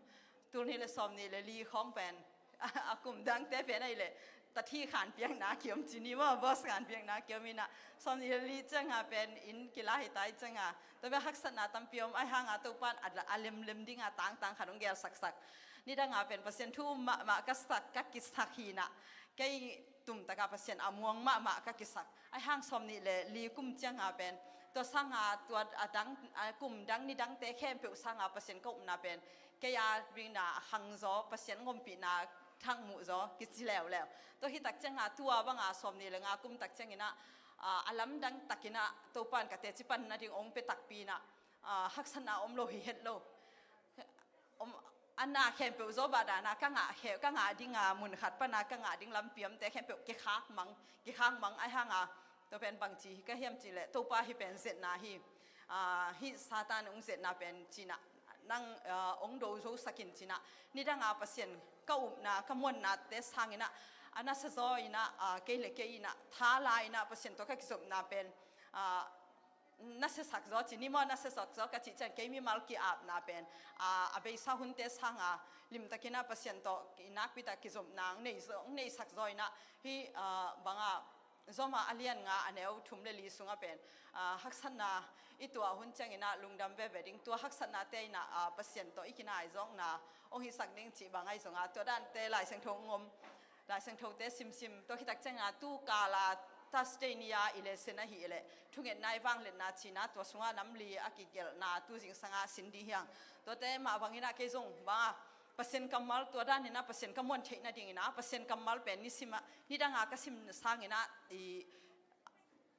tul nih le sawm nih le li khawng pen, a kum dangte pen ahih leh tathi khanpiakna kiom ci ni maw, boss khanpiakna kiom inah, sawm nih le li cianga pen inn kila hi tai cianga, tua bek haksatna tampi om, ai hanga Topa in a, a lemlem dinga tangtang khat ong gelsaksak. Nidanga pen Pasian thu um mahmah ka sak, ka kisak hi inah, kei tumtaka Pasian a muang mahmah ka kisak. Ai hang sawm nih le li kum cianga pen, tua sanga tua a dang, a kum dang nidangte khempeuh sanga Pasian ka upna pen kei a bingna a khang zaw, Pasian ngompihna thakmuh zaw kici leuleu. Tua hi tak cianga tua banga sawm nih le nga kum tak ciang inah, ah, a lamdang tak inah Topa in ka teci pan nading ong pia takpi inah, ah, haksatna om lo hi het lo. Om, a na khempeuh Job ah dana ka ngah khe, ka ngah dinga mun khat pana ka ngah ding lampi omte khempeuh kikhak mang, kikhak mang. Ai hanga tua pen bangci hi ka hiam cih leh, Topa, hih pen zetna hi, ah, hih Satan ong zetna pen cih inah, nang, ah, ong do zosak in cih inah, nidanga Pasian ka upna, ka muannate sang inah, a nasa zaw inah, ah, kei le kei inah tha la inah Pasian tawh ka kizopna pen, ah, nasiasak zaw ci ni maw, nasiasak zaw ka cih ciang kei mimal ki-apna pen, ah, a beisa hunte sanga limtak inah Pasian tawh i nakpi tak kizopna ong nei zaw, ong neisak zaw inah, hih, ah, banga Job ah a lian nga a neu thum le li sungah pen, ah, haksatna i tuah hun ciang inah lungdam veve ding, tua haksatnate inah, ah, Pasian tawh i kinai zawkna ong hisak ding cih bang ahi zonga, tua dante Lai Siangtho ong om, Lai Siangthote simsim, tua hi tak cianga tu kala Thursday ni-a i lesson ahih leh thungetna i vangliatna cih inah, tua sungah nam li a kigelhna tu zingsanga sin ding hi hang. Tuate mah bang inah kei zong banga Pasian kammal, tua dan inah Pasian ka muan theih nading inah Pasian kammal pen nisim ah, nidanga ka sim sang inah i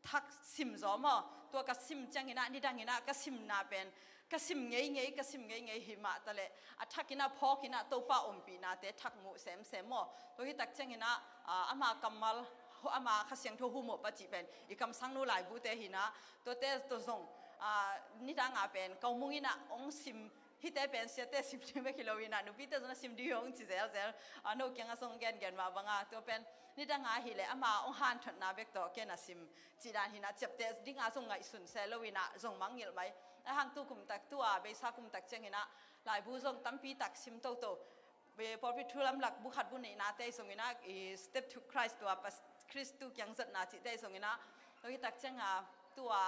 thak sim zaw maw. Tua ka sim ciang inah nidang inah ka simna pen, ka sim ngeingei, ka sim ngeingei hi mah taleh, a thak inah phawk inah Topa ompihnate thakmuh semsem maw. Tua hi tak ciang inah, ah, ama kammal, ama Kha Siangtho humop a cih pen i kamsangnu laibute hi inah, tuate tawh zong, Aa, nidanga pen kaumung inah hong sim, hihte pen siate sim ding bek hi lo inah nupite zong a sim ding hong ci zelzel. Aa, no kiangah zong gengen mah banga tua pen nidanga hileh ama hong hanthotna bek tawh ken a sim cih dan hinah ciapteh dinga zong ngaihsun se lo inah zong mangngilh mai. Ahang tu kumtak tua beisa kumtak ciang hinah laibu zong tampi tak sim toto. Pawlpi thu lamlak bu khat bu neihnate zong inah i Step to Christ tua Khristu kiangzatna cihte zong inah tua hitak cianga tua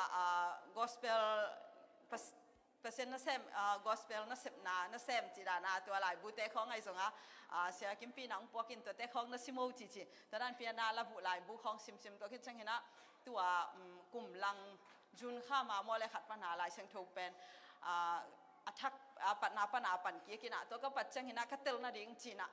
gospel Pasian nasem, gospel nasepna nasem cih dana tua laibute khawng ahi zonga sia kimpi na hong puakin tuate khawng na simo cici tua dan piana labu laibu khawng simsim tua khit ciang hinah tua kum lang June kha ma maw le khat pana Lai Siangtho pen a thak a patna pana pan kik inah tua ka pat ciang hinah ka tel nading cinah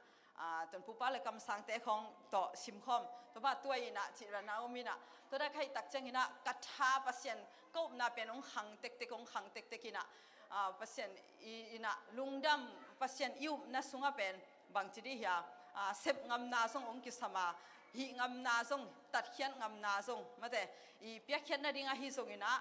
tonpupa le kamsangte khawng tawh simkhawm tua pa tua inah cih rana om inah tua da ka hih tak ciang hinah ka tha Pasian ka upna pen hong khang tektek hong khang tektek inah Pasian i inah lungdam Pasian i upna sungah pen bangci dih hia sep ngamna zong hong kisam a hih ngamna zong tatkhiat ngamna zong mate i piakkhiat nading ahi zong inah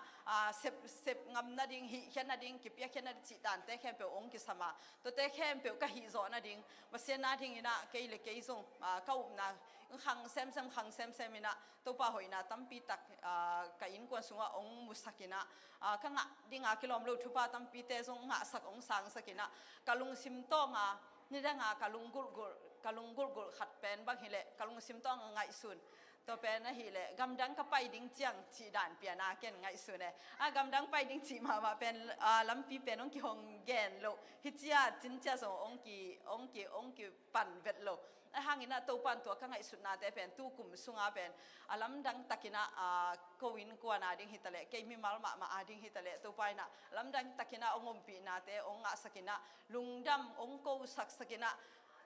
sep, sep ngam nading hihkhiat nading kipiakkhiat nading cih dante khempeuh hong kisam a tuate khempeuh ka hih zawh nading Pasian na ding inah kei le kei zong ka upna khang semsem khang semsem inah Topa hoihna tampi tak ka innkuan sungah hong musak inah ka ngah dinga kilawm lo thupha tampite zong ngahsak hong sangsak inah ka lungsim tawnga nidanga ka lunggulhgulh ka lunggulhgulh khat pen bang hileh ka lungsim tawnga ngaihsun tua pen ahileh gamdang ka pai ding ciang cih dan piana ken ngaihsun e. A gamdang pai ding cih mahmah pen lampi pen hong kihong gen loh hi cia cin cia zong hong ki hong ki hong kipan vet lo. Ahanginah Topan tua ka ngaihsutnate pen tu kum sunga pen a lamdang takinah ko innkuan a ding hitaleh kei mimal mahmah a ding hitaleh Topa inah lamdang takinah hong ompihnate hong ngahsakinah lungdam hong kosaksakinah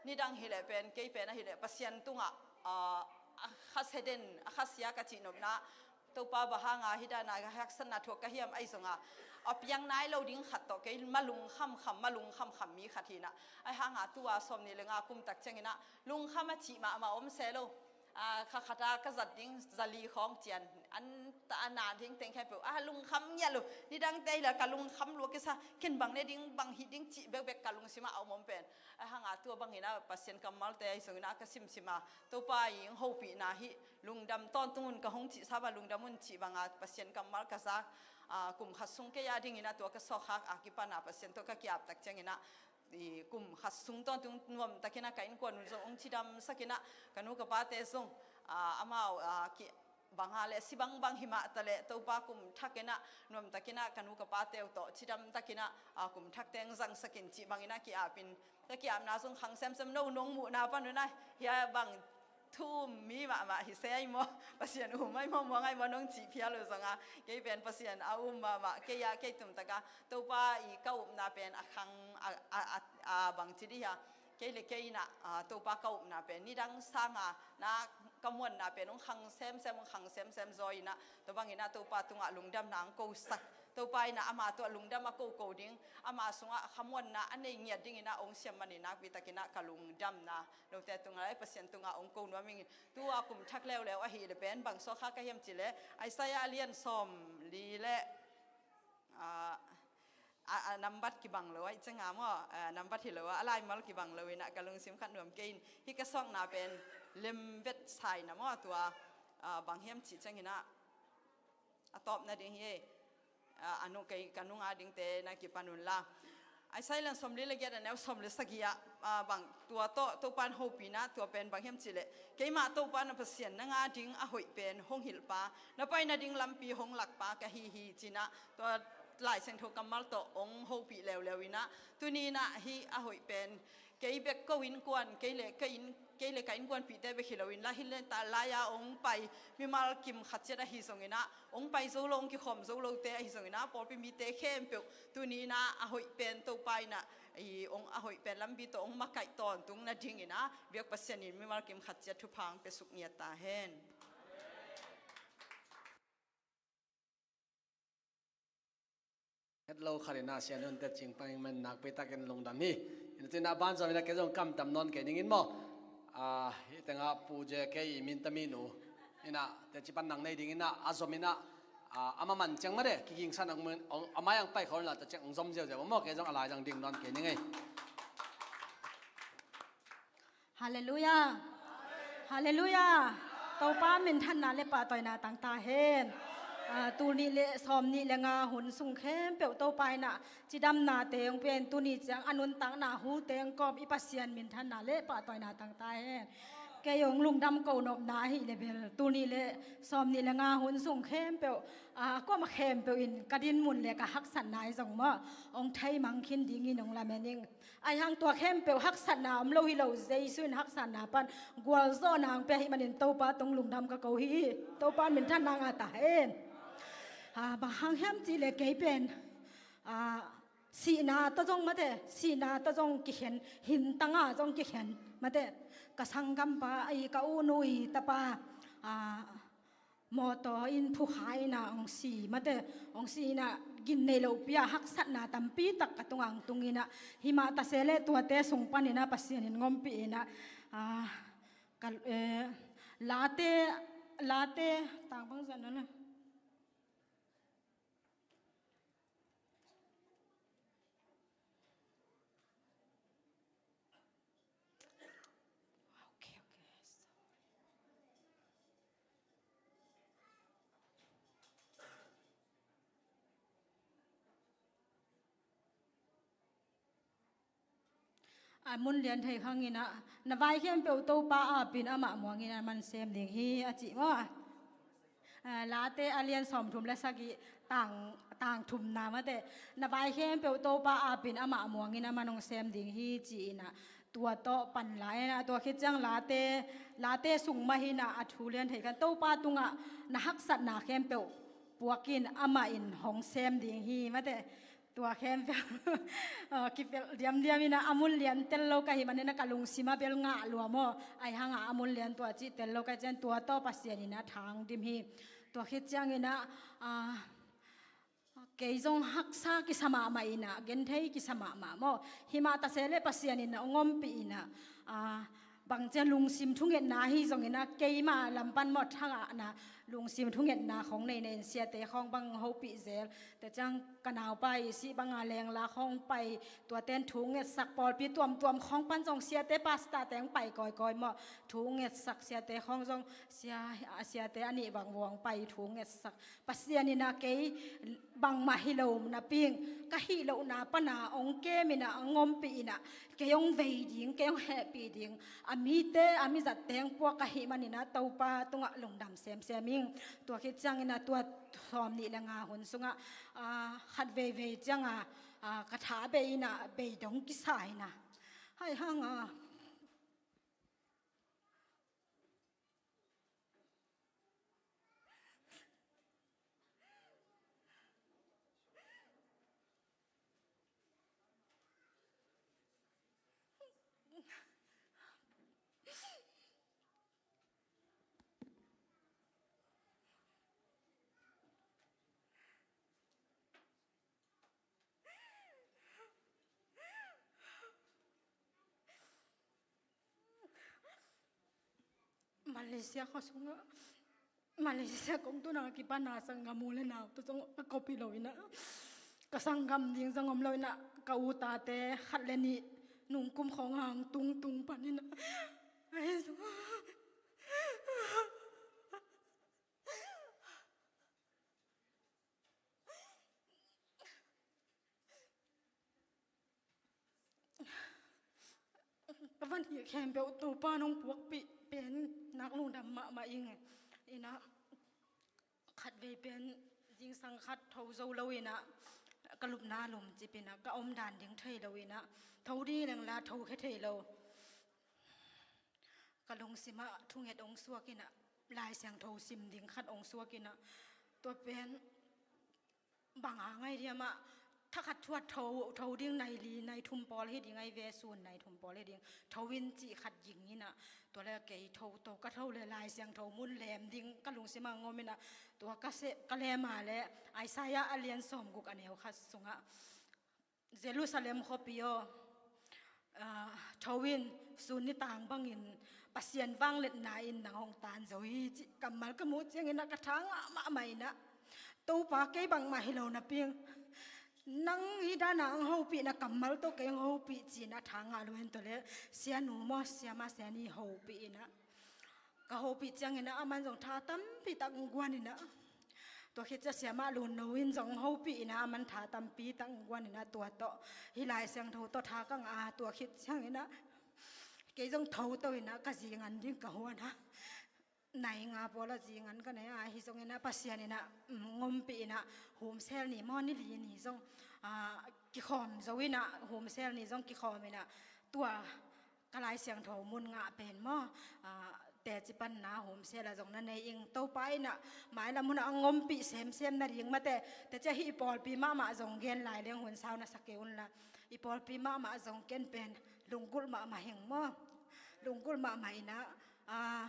nidang hileh pen kei pen ahileh Pasian tungah a khaseden a khasia ka cihnopna Topa bang hanga hidana haksatna thuak ka hiam ahi zonga a piang nai lo ding khat tawh kei malung khamkham malung khamkham mi khat hinah ahi hanga tua sawm nih le nga kum tak cianginah lungkham a cih mahmah om se lo. Kha khata ka zat ding zali khawng cian an ta a na ding teng khempeuh a lungkham ngiat lo nidangte hila ka lungkham lua kisa ken bang ne ding bang hih ding cih bekbek ka lungsimah a om om pen ahi hanga tua bangin a Pasian kammalte ahi zongin a ka simsim a Topa i hopihna hih lungdam tawntung un ka hong cihsa ba lungdam un cih banga Pasian kammal ka zak kum khat sung kei a dingin a tua ka sawkhak a kipana Pasian tawh ka kiaptak cianginah kum khat sung tawntung nuamtakinah ka innkuan un zong hong cidamsakinah ka nu ka pate zong amau ki banga le si bangbang himah taleh Topa kum thakinah nuamtakinah ka nu ka pate uh tawh cidamtakinah kum thak teng zangsakin cih banginah kiapin ka kiapna zong khang semsem no nong muhna panunah hia bang thu um mi mahmah hi se ai maw Pasian um ai maw muang ai maw nong cih phial uh zonga kei pen Pasian a um mahmah kei a kei tumtaka Topa i ka upna pen a khang a bangci dih hia kei le kei inah Topa ka upna pen nidang sanga na ka muanna pen hong khang semsem hong khang semsem zaw inah tua banginah Topa tungah lungdamna hong kosak Topa inah ama tuah lungdam a koko ding ama sungah khamuanna a nei ngiat dinginah hong siam manin nakpitakinah ka lungdamna note tungah lai Pasian tungah hong ko nuam ingin tua kum thak leuleu ahih le pen bang sawkha ka hiam cileh Isaiah a lian sawm li le a nambat kibang lo a i cengam aw nambat hi lo a a laimal kibang lo inah ka lungsim khat nuam kei in hih ka sawkna pen lemvet saina maw tua bang hiam cih cenginah a tawp nading hi ei a nu kei ka nunga dingte na kipan unla Isaiah lian sawm li le giat a neu sawm le sagih ah bang tua tawh Topan hopihna tua pen bang hiam cileh keimah Topa na Pasian na nga ding a hoih pen hong hilhpa na pai nading lampi hong lakpa ka hi hi cinah tua Lai Siangtho kammal tawh hong hopih leuleu inah tuninah hih a hoih pen kei bek ko innkuan kei le ka inn kei le ka innkuanpihte bek hi loin la hi le ta lai-a hong pai mimal kim khat ciat ahi zonginah hong pai zo lo hong kikhawm zo lote ahi zonginah pawlpi mite khempeuh tuninah a hoih pen Topa inah hong a hoih pen lampi tawh hong makaih tawntung nadinginah biak Pasian in mimal kim khat ciat thupha hong piasuk ngiat ta hen. Hetlo khat inah sian hunte cingpang in man nakpitakin lungdam hi. Inah tuinah banzom inah kei zong kamtam nawn kei dingin maw hih tengah Pu J K i minta minu inah teci pan nang nei dinginah a zom inah a, a maman ciang mate, kigingsan ang, ang, a mai ang pai khol la ta ciang ang zom ziauziau maw, kei zong a lai zang ding nawn kei ning ei. Halleluiah. Halleluiah. Topa minthanna le pahtawina tang ta hen. A, tul nih le sawm nih le nga hun sung khempeuh Topa in ah cidamnate hong pia in, tuni ciang a nuntakna hute hong kawm i Pasian minthanna le pahtawina tang ta hen. Kei hong lungdam ko nopna ahih leh bel tul nih le sawm nih le nga hun sung khempeuh, a, kuamah khempeuh in ka dinmun le ka haksatna hi zong maw, hong theimang khin dingin hong lamen ing. Ahi hang tua khempeuh haksatna om lo hi lo, Jesu in haksatna pan gualzawhna hong pia ahih manin Topa tungah lungdam ka ko hi. Topa minthanna ngah ta hen. A, bang hang hiam cih leh kei pen, a, sihna tawh zong mate, sihna tawh zong kikhen, hintanga zong kikhen mate. Ka sanggampa, a, ka u nu i tapa, a, mawtaw in phukha in ah hong si mate, hong si in ah gin nei lopi-a haksatna tampi tak ka tungah hong tung in ah, himah tase le tuate sung panin ah Pasian in hong ompih in ah, a, ka, eh, Late, Late, tang bang zan na le. A mun lian thei khang in ah, na vai khempeuh Topa apin amah muangin a man sem ding hi, a ci maw. A, Late a lian sawmthum le sagih tang, tang thumna mate, na vai khempeuh Topa apin amah muangin a man hong sem ding hi ci in ah, tua tawh pan la in ah, tua khit ciang Late, Late sung mah hi in ah, a thu lian thei khan Topa tungah na haksatna khempeuh puak in amah in hong sem ding hi mate. Tua khempeuh, a, kipelh diamdiam in ah, a mun lian tel lo ka hih manin ah ka lungsim ah bel ngah lua maw. Ahi hang a a mun lian tua cih tel lo ka hih ciang tua tawh Pasian in ah thang dim hi. Tua khit ciangin ah, a, kei zong haksa kisa mahmah in ah, genthei kisa mahmah maw. Himah tase le Pasian in ah hong ompih in ah, a, bang ciang lungsim thungetna hi zongin ah, keima lam pan maw, thangahna lungsim thungetna khong nei nei in, siate khong bang hopih zel. Tua ciang ka naupa i sih banga lengla khong pai, tuate in thu ngetsak, pawlpi tuamtuam khong pan zong siate, pastor te hong pai kawikawi maw, thu ngetsak, siate khong zong sia, a, siate a nih bang vuang pai thu ngetsak. Pasian in ah kei bangmah hi lo napi-in, ka hih lohna pana hong kem in ah, hong ompih in ah, kei hong vei ding, kei hong hehpih ding, a mite, a mizatte hong puak ka hih manin ah Topa tungah lungdam semsem ing. Tua khit ciangin ah tua sawm nih le nga hun sungah, a, khat veivei ciangah, a, ka tha bei in ah, bei dong kisa in ah. Ahi hang a, Malaysia khua sungah, Malaysia kong tun a kipan a sanggam u le nau tawh zong a kop hi lo in ah, ka sanggam ding zong om lo in ah, ka u tate khat le nih nungkum khawng hong tung tung pan in ah, ahi zong ka van hih khempeuh Topa in hong puakpih pen nak lungdam mahmah ing. In ah khatvei pen zingsang khat tho zo lo in ah, ka lupna lum cip in ah, ka omdan ding thei lo in ah, tho ding leng la thokhia thei lo. Ka lungsim ah thunget hong suak in ah, Lai Siangtho sim ding khat hong suak in ah, tua pen bang hang ahi diam ah, thakhat thuat tho, tho ding nai li, nai thum pawl hi ding ahi ve, sun nai thum pawl hi ding, tho in cih khat ging in ah, tua le kei tho, tho ka tho le Lai Siangtho mun lem ding ka lungsim ah hong om in ah, tua ka seh, ka lem a le Isaiah a lian sawmguk a neu khat sungah, Jerusalem khuapi aw, a, tho in, sun nitang bangin Pasian vangliatna in nang hong tan zo hi, cih kammal ka muh ciangin ah ka tha ngah mahmah in ah, Topa, kei bangmah hi lo napi-in nang hih dana hong hopihna kammal tawh kei hong hopih ci-in a tha ngah lo hen. Tua leh sianu maw, siama, siani hopih in ah, ka hopih ciangin ah aman zong tha tampi tak hong guan in ah, tua khit ciang siamah Lun No in zong hong hopih in ah aman tha tampi tak hong guan in ah, tua tawh hih Lai Siangtho tawh tha ka ngah a, tua khit ciangin ah kei zong thoto in ah ka zi ngan ding ka huan a, nai nga pawl a zi ngan ka nei a, ahi zongin ah Pasian in ah, um, hong ompih in ah, humsel ni maw, ni li ni zong, ah, kikhawm zo in ah, humsel ni zong kikhawm in ah, tua ka Lai Siangtho mun ngah pen maw, ah, teci panna humsel a zong na nei ing. Topa in ah mailam hun ah hong ompih semsem nading mate, teci a hih i pawlpi mahmah zong gen lai leng hun sau na sa kei un la, i pawlpi mahmah zong ken pen lunggulh mahmah hing maw, lunggulh mahmah in ah, ah,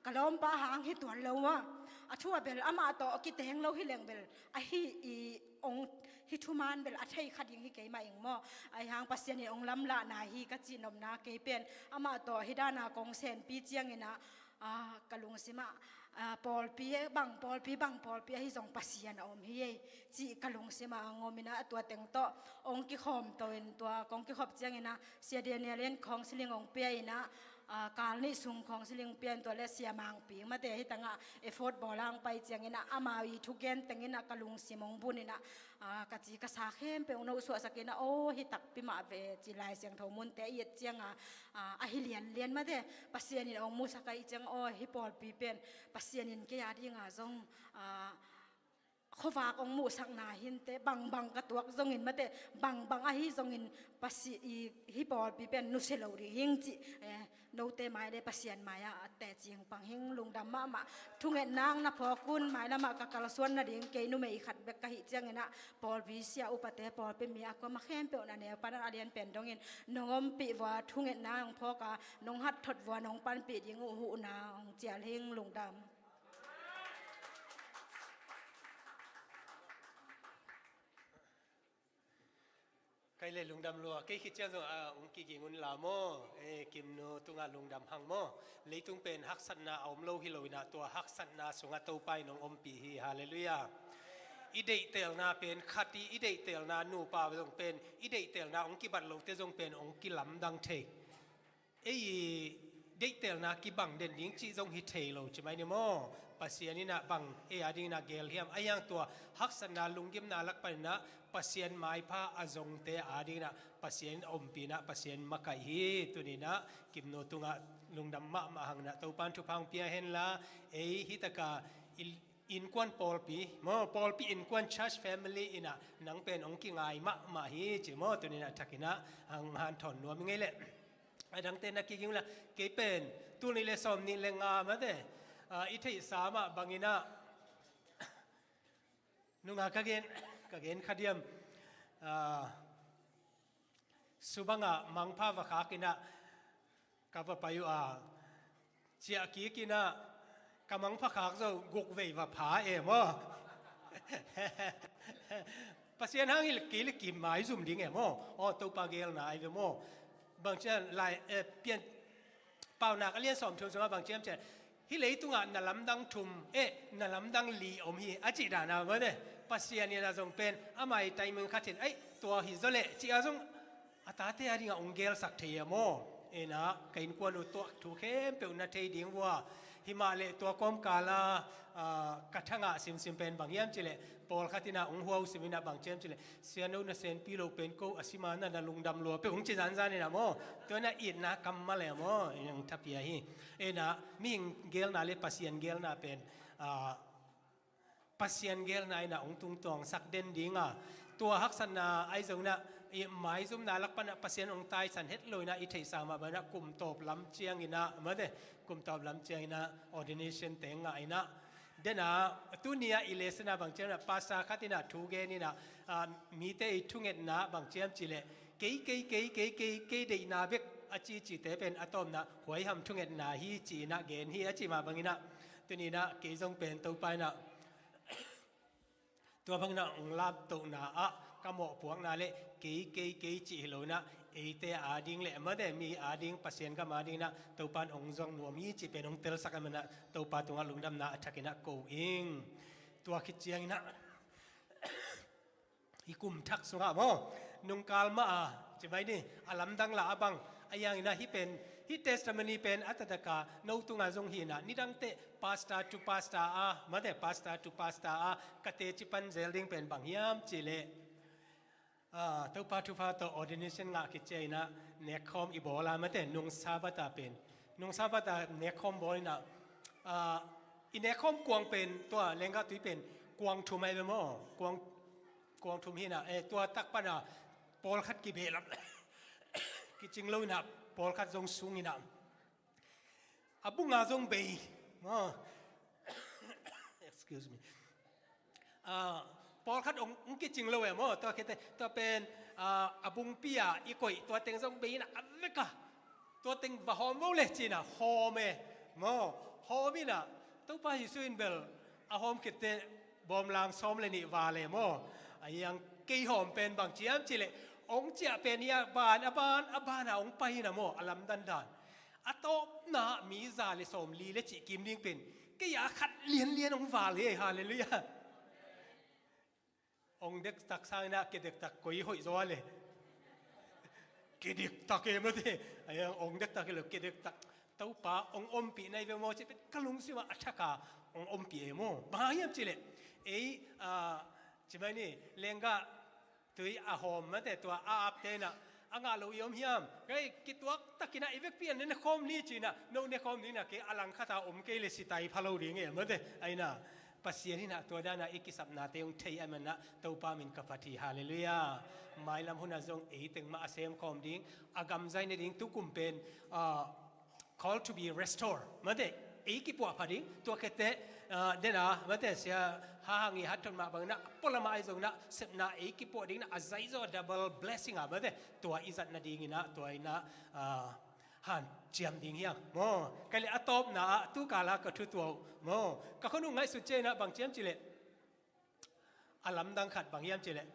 ka lawmpa hang hi tuan lo maw, a thu a bel amah tawh kiteng lo hi leng bel, ahi i ong hi thuman bel a thei kha ding hi kei mah ing maw. Ahi hang Pasian in ong lamlahna hi ka cih nopna, kei pen amah tawh hih dana kong senpi ciangin ah, ah, ka lungsim ah, ah, pawlpi bang pawlpi, bang pawlpi ahi zong Pasian a om hi ei cih ka lungsim ah hong om in ah, tua teng tawh ong kikhawm to in, tua kong kikhop ciangin ah Sia Daniel in counseling ong pia in ah, ah, kal nih sung counseling pia in, tua leh Sia Mang Pi mate hih tangah effort bawl a hong pai ciangin ah, amau i thugen teng in ah ka lungsim ong bun in ah, ah, ka ci ka sa khempeuh ong no suahsak in ah, aw, hi takpi mah ve ci, Lai Siangtho munte i et ciang a, ah, ahi lianlian mate, Pasian in ong musak ahih ciang, aw, hih pawlpi pen Pasian in kei a ding a zong, ah, khuavak ong muhsakna hi inteh, bangbang ka tuak zongin mate, bangbang ahi zongin Pasi-, i, hih pawlpi pen nusia lo ding hing cih, eh, note mai leh Pasian mai ah a teci hong pang hing. Lungdam mahmah. Thungetna hong na phawk un, mailam ah ka kalsuan nading kei numei khat bek ka hih ciangin ah, pawlpi sia upate, pawlpi mi a kuamah khempeuh na neu pan a lian pen dongin nong ompih vua, thungetna hong phawk a, nong hatthot vua, nong panpih ding uh huhna hong cial hing. Lungdam. Kei le lungdam lua, kei khit ciang zong, ah, ong kiging un la maw. Eh, Kimnu tungah lungdam hang maw. Leitung pen haksatna a om lo hi lo in ah, tua haksatna sungah Topa in ong ompih hi. Halleluiah. I deihtelna pen khat i, i deihtelna nupa zong pen, i deihtelna ong kibat lote zong pen ong kilamdang thei. Ei i deihtelna kibang den ding cih zong hi thei lo ci mai ni maw. Pasian in ah bang ei a dingin ah geel hiam? Ahi hang tua haksatna, lunggimna lak panin ah Pasian maipha a zongte a dingin ah Pasian in ompih in ah Pasian makaih hi. Tuni in ah Kimnu tungah lungdam mahmah hang in ah, Topa in thupha hong pia hen la, ei hih taka i innkuan pawlpi maw, pawlpi innkuan, church family in ah nang pen ong kingai mahmah hi ci maw. Tuni in ah a thakin ah hong hanthawn nuam ing ei leh. A dangte na kiging un la, kei pen tul nih le sawmnih le nga mate, ah, i theihsa mah bangin ah, nunga ka gen, ka gen kha diam, ah, subang ah mangpha va khak in ah ka va pai uh a, ciah kik in ah ka mangpha khak zo guk vei va pha e maw. Pasian hang hi le kei le kim maizum ding e maw. Aw, Topa geelna ai ve maw. Bang ciang lai, eh, Pian Paunak a lian sawmthum sungah bang ci hiam cih leh, hih leitungah na lamdang thum, eh, na lamdang li om hi a cih dan a maw te. Pasian in ah zong pen ama i timing khat in, ai, tua hi zaw leh ci a zong a tate a dingah ong geelsak thei a maw. In ah ka innkuan uh tuak thu khempeuh na thei ding vua. Himah leh tua kawmkal a, ah, ka thangah simsim pen bang hiam cih leh, pawlkhat in ah ong huausim in ah bang ci hiam cih leh, sianu na senpi loh pen ko a sim a na na lungdam lua peuh ong ci zanzan in ah maw. Tua in ah itna kammal e maw, in ong thapia hi. In ah mihing geelna le Pasian geelna pen, ah, Pasian geelna in ah ong tungtawngsak den ding a, tua haksatna ahi zongin ah i maizumna lak pan ah Pasian ong taisan het lo in ah i theihsa mah bangin ah kum tawp lam ciangin ah, mate, kum tawp lam ciangin ah ordination te ngah in ah, den a, tuni a i lesson ah bang ci hiam cih leh, pastor khat in ah thu gen in ah, ah, mite i thungetna bang ci hiam cih leh, kei, kei, kei deihna bek a ci cite pen a tawpna huaiham thungetna hi ci in ah gen hi a cih mah bangin ah, tuni in ah kei zong pen Topa in ah tua bangin ah ong lamtohna ah ka mawhpuakna le kei, kei, kei cih hi lo in ah, eite a ding le mate, mi a ding, Pasian gam a dingin ah Topa in ong zuang nuam hi cih pen ong telsak ahih manin ah Topa tungah lungdamna a thakin ah ko ing. Tua khit ciangin ah i kum thak sungah maw, nungkal mah a, ci mai ni, a lamdang lah a bang. A hiangin ah hih pen, hih testimony pen a taktak a no tungah zong hi-in ah, nidangte pastor to pastor a, mate, pastor to pastor a ka teci pan zel ding pen bang hiam cih leh, ah, Topa thupha tawh ordination ngah khit ciangin ah nekkhawm i bawl a, mate, nung Sabbath a pen, nung Sabbath a nekkhawm bawl in ah, ah, i nekkhawm kuang pen, tua lenggah tui pen kuang thum ahi ve maw, kuang kuang thum hi-in ah, eh, tua tak pan a pawlkhat kibehlap, kicing lo in ah, pawlkhat zong sung in ah, a bung a zong bei. Ah. Excuse me. Ah, pawlkhat hong, hong kicing lo e maw, tua khit teh, tua pen, ah, a bungpi a i koih, tua teng zong bei in ah, a vek a, tua teng va hawm vo le ci-in ah hawm e maw, hawm in ah, Topa Jesu in bel a hawm khit teh bawmlang sawm le nih val e maw. A hiang kei hawm pen bang ci hiam cih leh, hong ciah pen hi a, ban a ban a ban a hong pai in ah maw, a lamdang dan. A tawpna mi za le sawmli le cih kim ding pen kei a khat lianlian hong val hi. Halleluiah. Hong dektak sangin ah kidektak koi hoih zaw a le. Kidektak e mate. Ai, hong dektak hi lo, kidektak. Topa hong ompih na hi ve maw cih pen ka lungsim ah a thak a hong ompih e maw. Bang hang hiam cih leh, ei, ah, ci mai ni, lenggah tui a hawm mate, tua a apte in ah, a ngah lo i om hiam? Kei kituak takin ah i vekpi a ne khawm ni ci-in ah, no ne khawm ni in ah, kei a langkhat a om kei le sitai pha lo ding e mate. Ai na, Pasian in ah tua dan a i kisapnate hong thei ahih manin ah Topa min ka phat hi. Halleluiah. Mailam hun ah zong ei teng mah a semkhawm ding, a gamzai ne ding, tukum pen, ah, call to be restored mate, ei kipuah pha ding. Tua khit teh, ah, den a mate, sia ha hang i hat thot mah bangin ah, pualam ah ahi zongin ah, sepna ei kipuah ding in ah, a zai zaw double blessing a mate, tua i zat nadingin ah, tua in ah, ah, hanciam ding hi hang maw. Kei le a tawpna ah, tu kal a ka thu tua uh maw, ka khonung ngaihsut ciangin ah bang ci hiam cih leh, a lamdang khat bang hiam cih leh,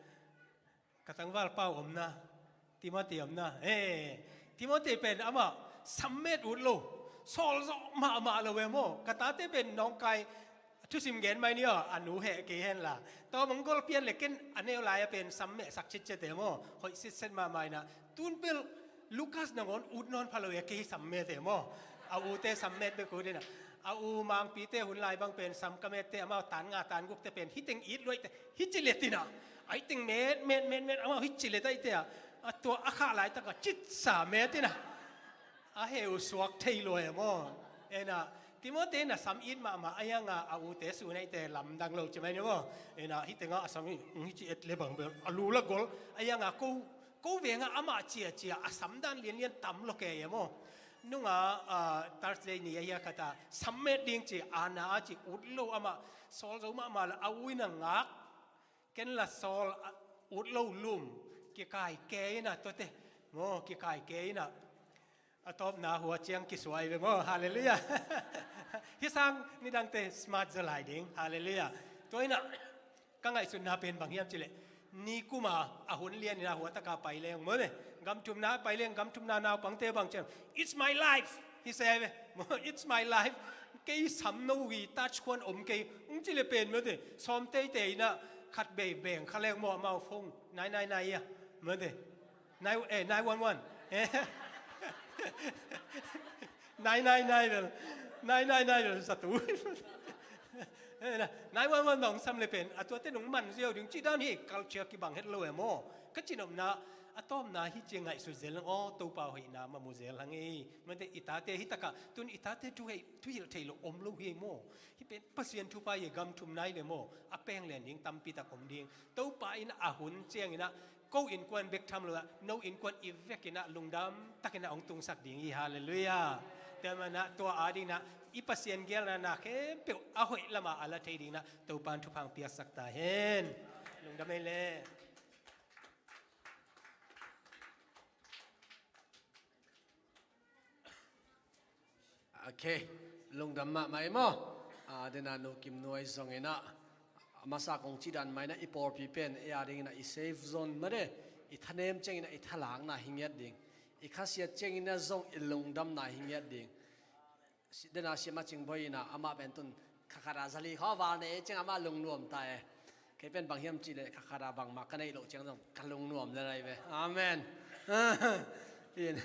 ka tangvalpa uh omna, Timothy omna. Eh, Timothy pen amah sammet ut lo, sawlzawh mahmah lo e maw. Ka tate pen nawngkai, thusim gen mai ni aw, a nu heh kei hen la. Tawm hong gol pian le ken a neu lai a pen sammet sak citcet e maw. Hoih sitset mahmah in ah. Tun bel Lukas nangawn ut nawn pha lo e, kei sammet e maw. A ute sammet bek ut in ah. A u Mangpite hun lai bang pen sam ka mette, amau tan nga tan gukte pen hih teng it luaihte, hih ci let in ah. Ai teng met, met, met, met, amau hih ci let aihte ah. A tua a khah laitak a citsa met in ah. A heu suak thei lua e maw. En ah, Timothy in ah sam it mahmah a hiang a, a ute sun aihte lamdang lo ci mai ni maw. En ah, hih teng ah a sam hi, hih ci et le bang bel a lu la gol a hiang a, ko, ko veng ah amah ciacia a samdan lianlian tam lo kei e maw. Nung a, ah, Thursday ni a hia khat a sammet ding ci, a na a ci ut lo amah, sawl zo mahmah la a u in ah ngak, ken la sawl, ah, ut lo lum, kikai kei in ah tuate maw, kikai kei in ah. A tawpna hua ciang kisuai ve maw. Halleluiah. Hih sang nidangte smart zaw lai ding. Halleluiah. Tua in ah ka ngaihsutna pen bang hiam cih leh, nikum a a hun lian in ah hua tak a pai leng maw le, gam thumna pai leng, gam thumna naupangte bang ci hiam, "It's my life," hi se ve maw, "It's my life." Kei sam no hi, touch khuan om kei, hong ci le pen mate, sawm teitei in ah khat bei beng kha leng maw, amau phone, nai, nai, nai, ia, mate. Nine, eh, nine one one. Eh. Nine nine nine bel. Nine nine nine bel sa tu. Eh, na, nine one one dong sam le pen. A tuate nong man ziau ding ci dan hi, culture kibang het lo e maw. Ka cinopna, a tawpna hih ci ngaihsut zel hang aw, Topa hoihna mah mu zel hang ei. Mate i tate hih tak a, tun i tate thu hei, thuhilh thei lo om lo hi ei maw. Hih pen Pasian thupha hi e, gam thumna hi le maw. A peng len ding tampi tak om ding. Topa in a hun ciangin ah, ko innkuan bek tham lo ah, no innkuan i vek in ah lungdam takin ah hong tungsak ding hi. Halleluiah. Tua manin ah tua a dingin ah i Pasian geelna na khempeuh a hoih lam a a la thei dingin ah Topa in thupha hong piaksak ta hen. Lungdam ei le. Ok, lungdam mahmah ei maw. A, den a Nu Kim Nu ahi zongin ah, a masa kong cih dan mah in ah i pawlpi pen ei a dingin ah i safe zone mate, i thanem ciangin ah i thalakna hi ngiat ding, i khasiat ciangin ah zong i lungdamna hi ngiat ding. Si-, den a Sia Macing Bawi in ah amah pen tun kha khat a zali khaw val nei ciang amah lungnuam ta e. Kei pen bang hiam cih leh kha khat ah bangmah ka neih loh ciang zong ka lungnuam lel ahi ve. Amen. In,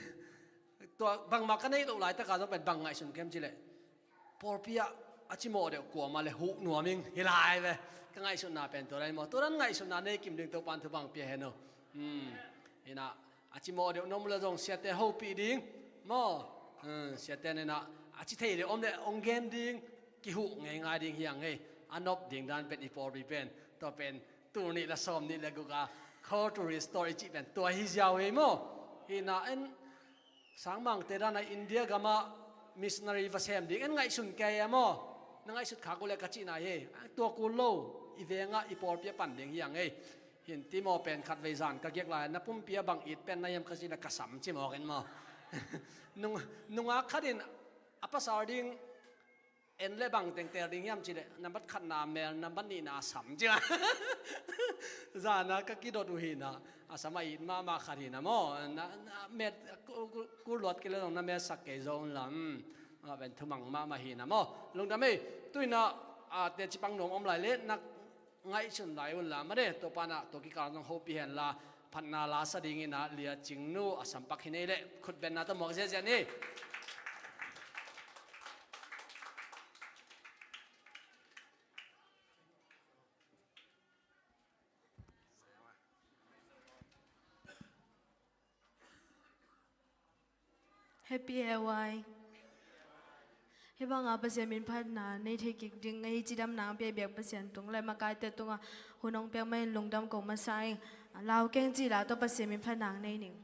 tua bangmah ka neih loh laitaka zong pen bang ngaihsun ka hiam cih leh pawlpi ah a cimawh deuh kuamah leh huh nuam ing hi lai ve. Ka ngaihsutna pen tua dan maw, tua dan ngaihsutna nei kim ding Topa'n thu bang pia hen aw. Hmm. Inah a cimawh deuh na om leh zong siate hopih ding maw. Hmm. Siate inah a ci thei deuh om leh hong gen ding, kihuh ngeingai ding hi hang ei. A nop ding dan pen i pawlpi pen, tua pen tul nih leh sawm nih leh guk a Call to Restore i cih pen tua hi ziau ei maw. Inah en Sangmangte dan a India gamah missionary va sem ding en ngaihsun kei a maw. Na ngaihsut khak uh leh ka cihna hi. Tua kul lo, i vengah i pawlpi a pan ding hi hang ei. Hin Timo pen khatvei zan ka giak lai, na pumpi ah bang it pen na hiam ka cih leh ka sam ci mawk in maw. Nung, nungak khat in a pasal ding en leh bang teng teel ding hiam cih leh nambat khatna mel, nambat nihna sam ci a. Zan a ka kidot uh hi na, a sam a it mahmah khat hi na maw. Na, na met ku, ku, ku luat kei leh zong na metsak kei zo un la. Hmm. A pen thumang mahmah hi na maw. Lungdam ei. Tu inah a teci pang nuam om lai leh na ngaihsun lai un la, made, tua pan ah tua kikal zong hopih hen la, phatna la sa dingin ah Lia Cing Nu a sampak hi nei leh khutbenna tawh muak ziahziah ni. Happy A Y. Hih banga Pasian min phatna nei thei kik ding ahi cidamna hong pia biak Pasian tung leh makaite tungah hun hong piak mah in lungdam ko masa ing. Lau keng cih la tawh Pasian min phatna nei ning.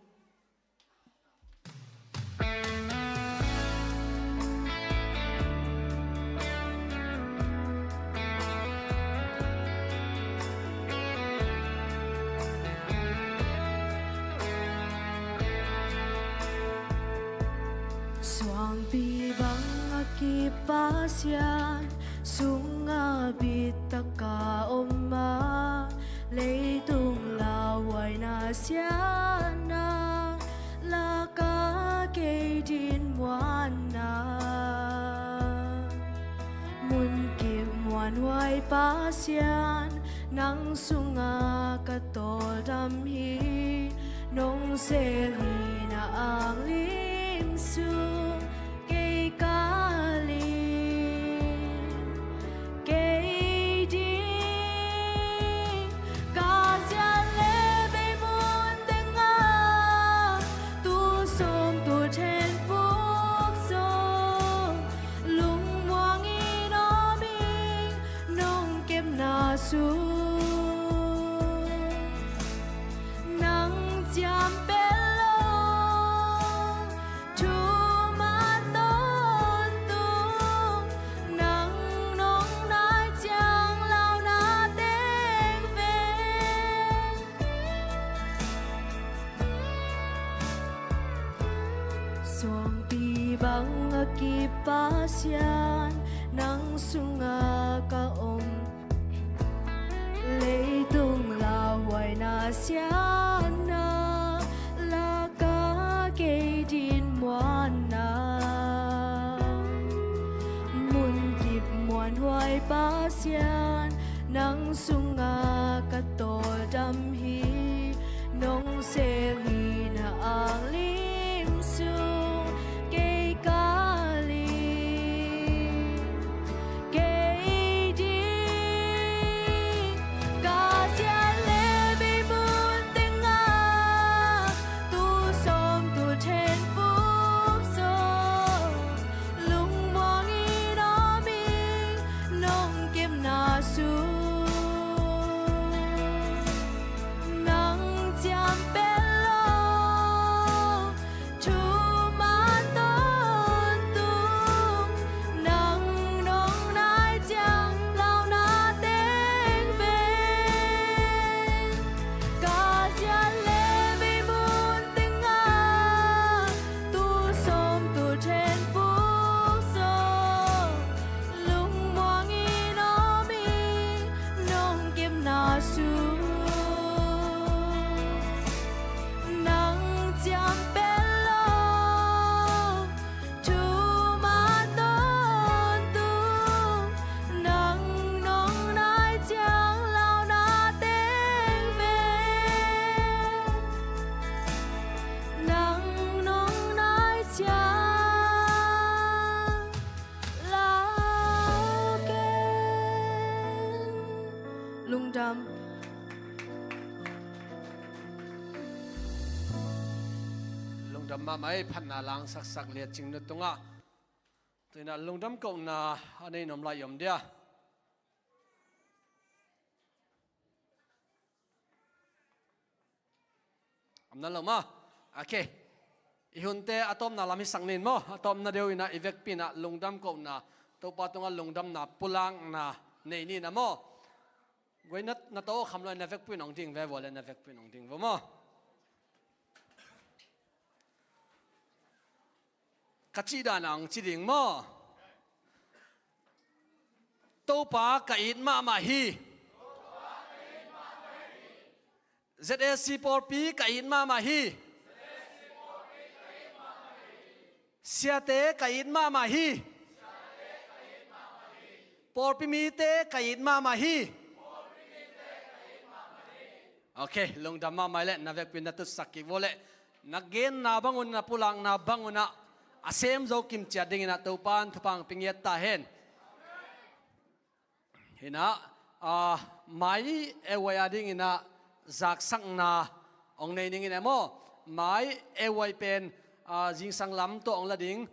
Suangpi bang a kip Pasian, sungah bitak a om a, leitung lauhuaina siatna lak a kei dinmuanna. Munkip muanhuai Pasian, nang sungah ka tawldam hi. Nong sel hi na anglim sung kei ka lim, kei ding ka ziat leh vei mun tengah, tu sawm tu then puk sawm, lungmuang in om ing nong kepna sung. Nang ciam pen lo, thuman tawntung, nang nong nai ciang launa teng veng. Suangpi bang a kip Pasian, nang sungah ka om. Leitung lauhuaina siatna lak a kei dinmuanna. Munkip muanhuai Pasian, nang sungah ka tawldam hi. Nong sel hi na anglim sung kei ka lim, kei ding ka ziat leh vei mun tengah, Lungdam mahmah ei, phatna langsaksak Liat Cing Nu tungah. Tuinah lungdam kohna a nei nuam lai i om dia? Om na lo maw? Okay. I hunte a tawpna lam hisak ning maw? A tawpna deuh inah i vekpi inah lungdam kohna, Topa tungah lungdamna pulakna nei ni inah maw? Guai na, na to kham lo, na vekpi in hong ding ve vua le, na vekpi in hong ding ve maw? Ka cih dan a hong ci ding maw? Topa ka it mahmah hi. Z A C pawlpi ka it mahmah hi. Siate ka it mahmah hi. Pawlpi mite ka it mahmah hi. Okay, lungdam mahmah le, na vekpi na tutsak kik vua le, na genna bangun, na pulakna bangunah a sem zo kim ciat dinginah Topa in thupha hong pia ngiat ta hen. Hinah, ah, mai euai a dinginah zaksakna hong nei ning inah maw? Mai euai pen, ah, zingsang lam tawh hong la ding.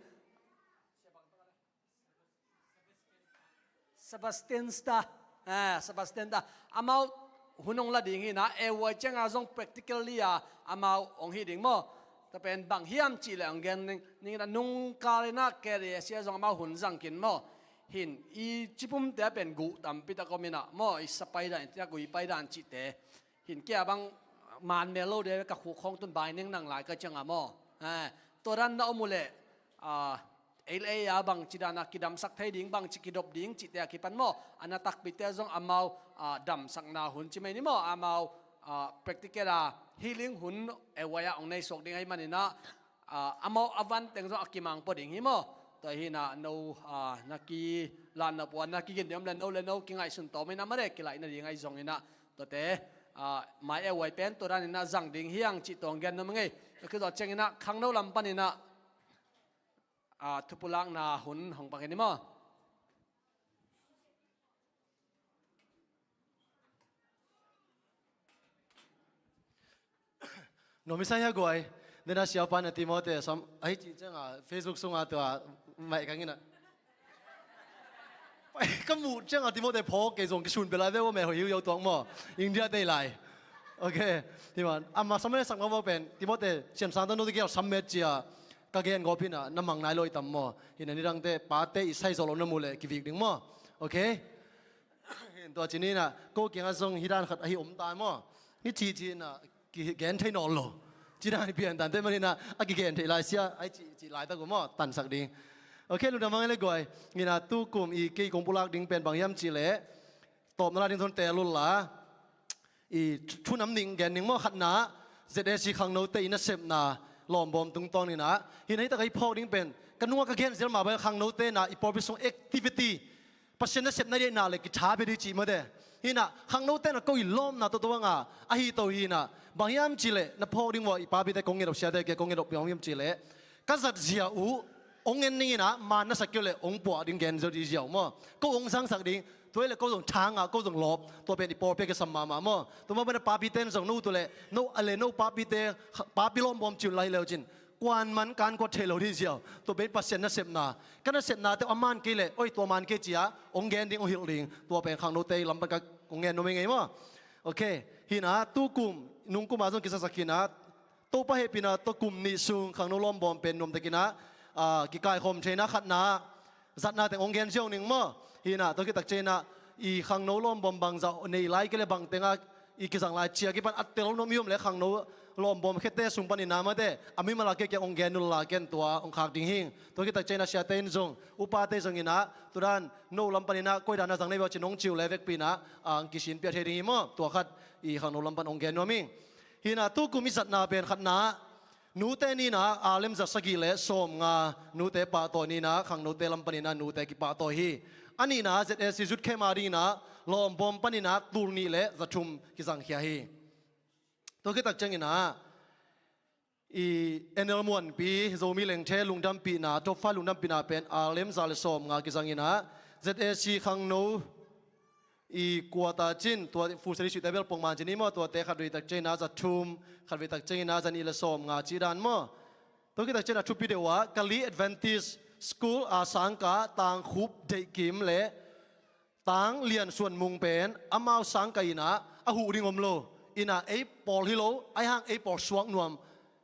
Sebastian Star. Ah, Sebastian Star. Amau hun hong la ding hinah, euai cianga zong practically a amau hong hi ding maw? Tua pen bang hiam cihleh hong gen ning, ning inah nungkal inah K D A C a zong amau hun zang kin maw? Hin i cipumte a pen guh tampi tak om inah maw? I sa paidan, i tiak gui paidan cihte. Hin kia bang man mel lo de, ka khuk khawng tun bai neng nang lai ka cianga maw? Eh, tua dan na om uh leh, ah, ei le ei a bangci dana kidamsak thei ding, bangci kidop ding cihte a kipan maw? A na takpite zong amau, ah, damsakna hun ci mai ni maw? Amau, ah, practical a healing hun euai a hong nei suak ding ahih maninah, ah, amau a van teng zong a kimang pua ding hi maw? Tua hinah no, ah, na kilan na pua, na kigin ding om le no le no kingaihsun tawm inah mare kilaih nading ahi zonginah tuate, ah, mai euai pen tua daninah zang ding hiang cih tawh hong gen nuam ing ei. Tua khit zawh cianginah khangno lam paninah, ah, thupulakna hun hong pak hi ni maw? Nuam i sa hia guai? Dena siapa na Timothy sam ahi cih cianga Facebook sunga tua maih kang inah. Ka muh cianga Timothy phawk kei zong kisun pia lai ve ua, meh hoih hiu yo tuak maw? India tei lai. Okay. Tima ama sam le sak mawk pen Timothy siamsang tano te kial sam met cia ka gen gawp hinah na mang nai lo i tam maw? Hinah nidangte pate i sai zawh lo na muh leh kivik ding maw? Okay. Tua ci ninah ko kiangah zong hi dan khat ahi om ta maw? Hi cihcihinah kigen thei nawn lo. Ci dan i pian tante maninah a kigen theih lai sia ahi cih, cih laitak uh maw? Tansak ding. Okay, lungdam hang le guai. Hinah tukum i kei kong pulak ding pen bang hiam cihleh, tawpna la ding zon tel ul la. I thu nam ning gen ning maw? Khatna, Z A C khangnote i nasepna lawmbawm tungtawn inah. Hinah hi tak ahi phawk ding pen ka nungah ka gen zel mah bang khangnote na i pawlpi sung activity Pasian nasepna deihna le kitha pia dih cih mawte. Hinah khangnote na ko i lawmna toto banga ahi to hinah bang hiam cihleh na phawk ding vua i papite kong ngetop siate kia kong ngetop bang hiam cihleh ka zat zia uh hong en ninginah man na sak keu le hong puah ding gen zo dih zia uh maw? Ko hong zangsak ding, tua hi le ko zong thangah ko zong lawp, tua pen i pawlpi a kisam mahmah maw? Tua mah bana papite in zong no tu le no a le no papite, papi lawmbawm ciun lai leu cin kuan man kan kuat thei lo dih ziau. Tua pen Pasian nasepna. Ka nasepnate a man kei leh, oi, tua man kei cia hong gen ding, hong hilh ding. Tua pen khangnote lam pan ka hong gen nuam ing ei maw? Okay. Hinah tukum nungkuma zong kisasak hinah Topa hehpihna tua kum nih sung khangno lawmbawm pen nuamtakinah, ah, kikaikhawm theihna khatna zatna teng hong gen ziau ning maw? Hinah tua khit tak cianginah i khangno lawmbawm bangzah nei lai kei le bang tengah i kizang lai cia kipan a tel nuam i om le khangno lawmbawm khete sung paninah mate a mimal a kei kiang hong gen nul la ken tua hong khak ding hing. Tua khit tak cianginah siate in zong upate zonginah tua dan no lam paninah koi dan a zang nei veu cin hong ciu le vekpi inah ang kisin pia thei ding hi maw? Tua khat i khangno lam pan hong gen nuam ing. Hinah tukum i zatna pen khatna nute ninah alem za sagih le sawmnga nute pahtawi ninah khangnote lam paninah nute kipahtawi hi. A nihna Z A C zut khem a dinginah lawmbawm paninah tul nih le za thum kizangkhia hi. Tua khit tak cianginah i N L Muanpi Zomi Lengthe lungdampihna, top five lungdampihna pen alem za le sawmnga kizanginah Z A C khangno i kuata cin, tua full service te bel pongman cin i maw, tuate khatvei tak cianginah za thum, khatvei tak cianginah za nih le sawmnga ci dan maw? Tua khit tak ciangin ah thupi deuh ah Kali Adventist School a sangkah Tangkhup Deihkim le Tanglian Suan Mung pen amau sangkah in ah a huh ding om lo. In ah ei pawl hi lo, ahih hang ei pawl suak nuam.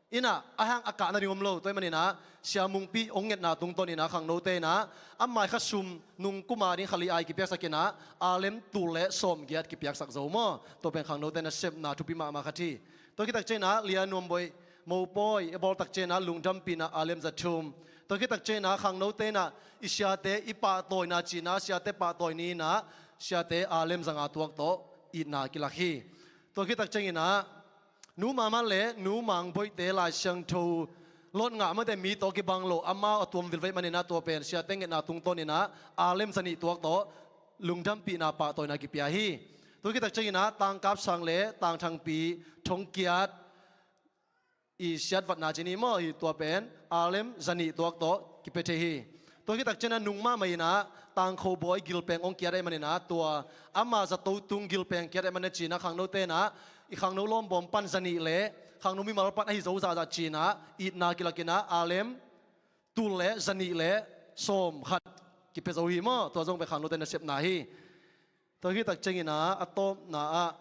In ah ahih hang a kah nading om lo. Tua ahih manin ah Sia Mungpi hong ngetna tungtawn in ah khangnote in ah a mai kha sum nung kum a ding kha li ai kipiaksak in ah aalem tul le sawmgiat kipiaksak zo maw. Tua pen khangnote nasepna thupi mahmah khat hi. Tua khit tak ciangin ah Lia Nuam Bawi Mopawi a bawl tak ciangin ah lungdampihna aalem za thum. Tua khit tak ciangin ah khangnote in ah i siate i pahtawina ci-in ah siate pahtawi ni-in ah siate aalem za nga tuak tawh itna kilak hi. Tua khit tak ciangin ah Nu Mama le Nu Mang Bawihte Lai Siangtho lot ngah mate mi tawh kibang lo amau a tuam vilvel ahih manin ah tua pen siate ngetna tungtawn in ah aalem za nih tuak tawh lungdampihna pahtawina kipia hi. Tua khit tak ciangin ah Tangkap Sang le Tangthangpi Thongkiat i siatvatna ci ni maw hi, tua pen aalem za nih tuak tawh kipia thei hi. Tua khit tak ciangin ah nung mahmah in ah Tangkho Bawi Gilpeng hong kiat ahih manin ah tua ama zato tung Gilpeng kiat ahih manin ah ci-in ah khangnote in ah i khangno lawmbawm pan za nih le khangno mimal pan ahi zo zahzah ci-in ah itna kilak in ah aalem tul le za nih le sawmkhat kipia zo hi maw. Tua zong pen khangnote nasepna hi. Tua khit tak ciangin ah a tawpna ah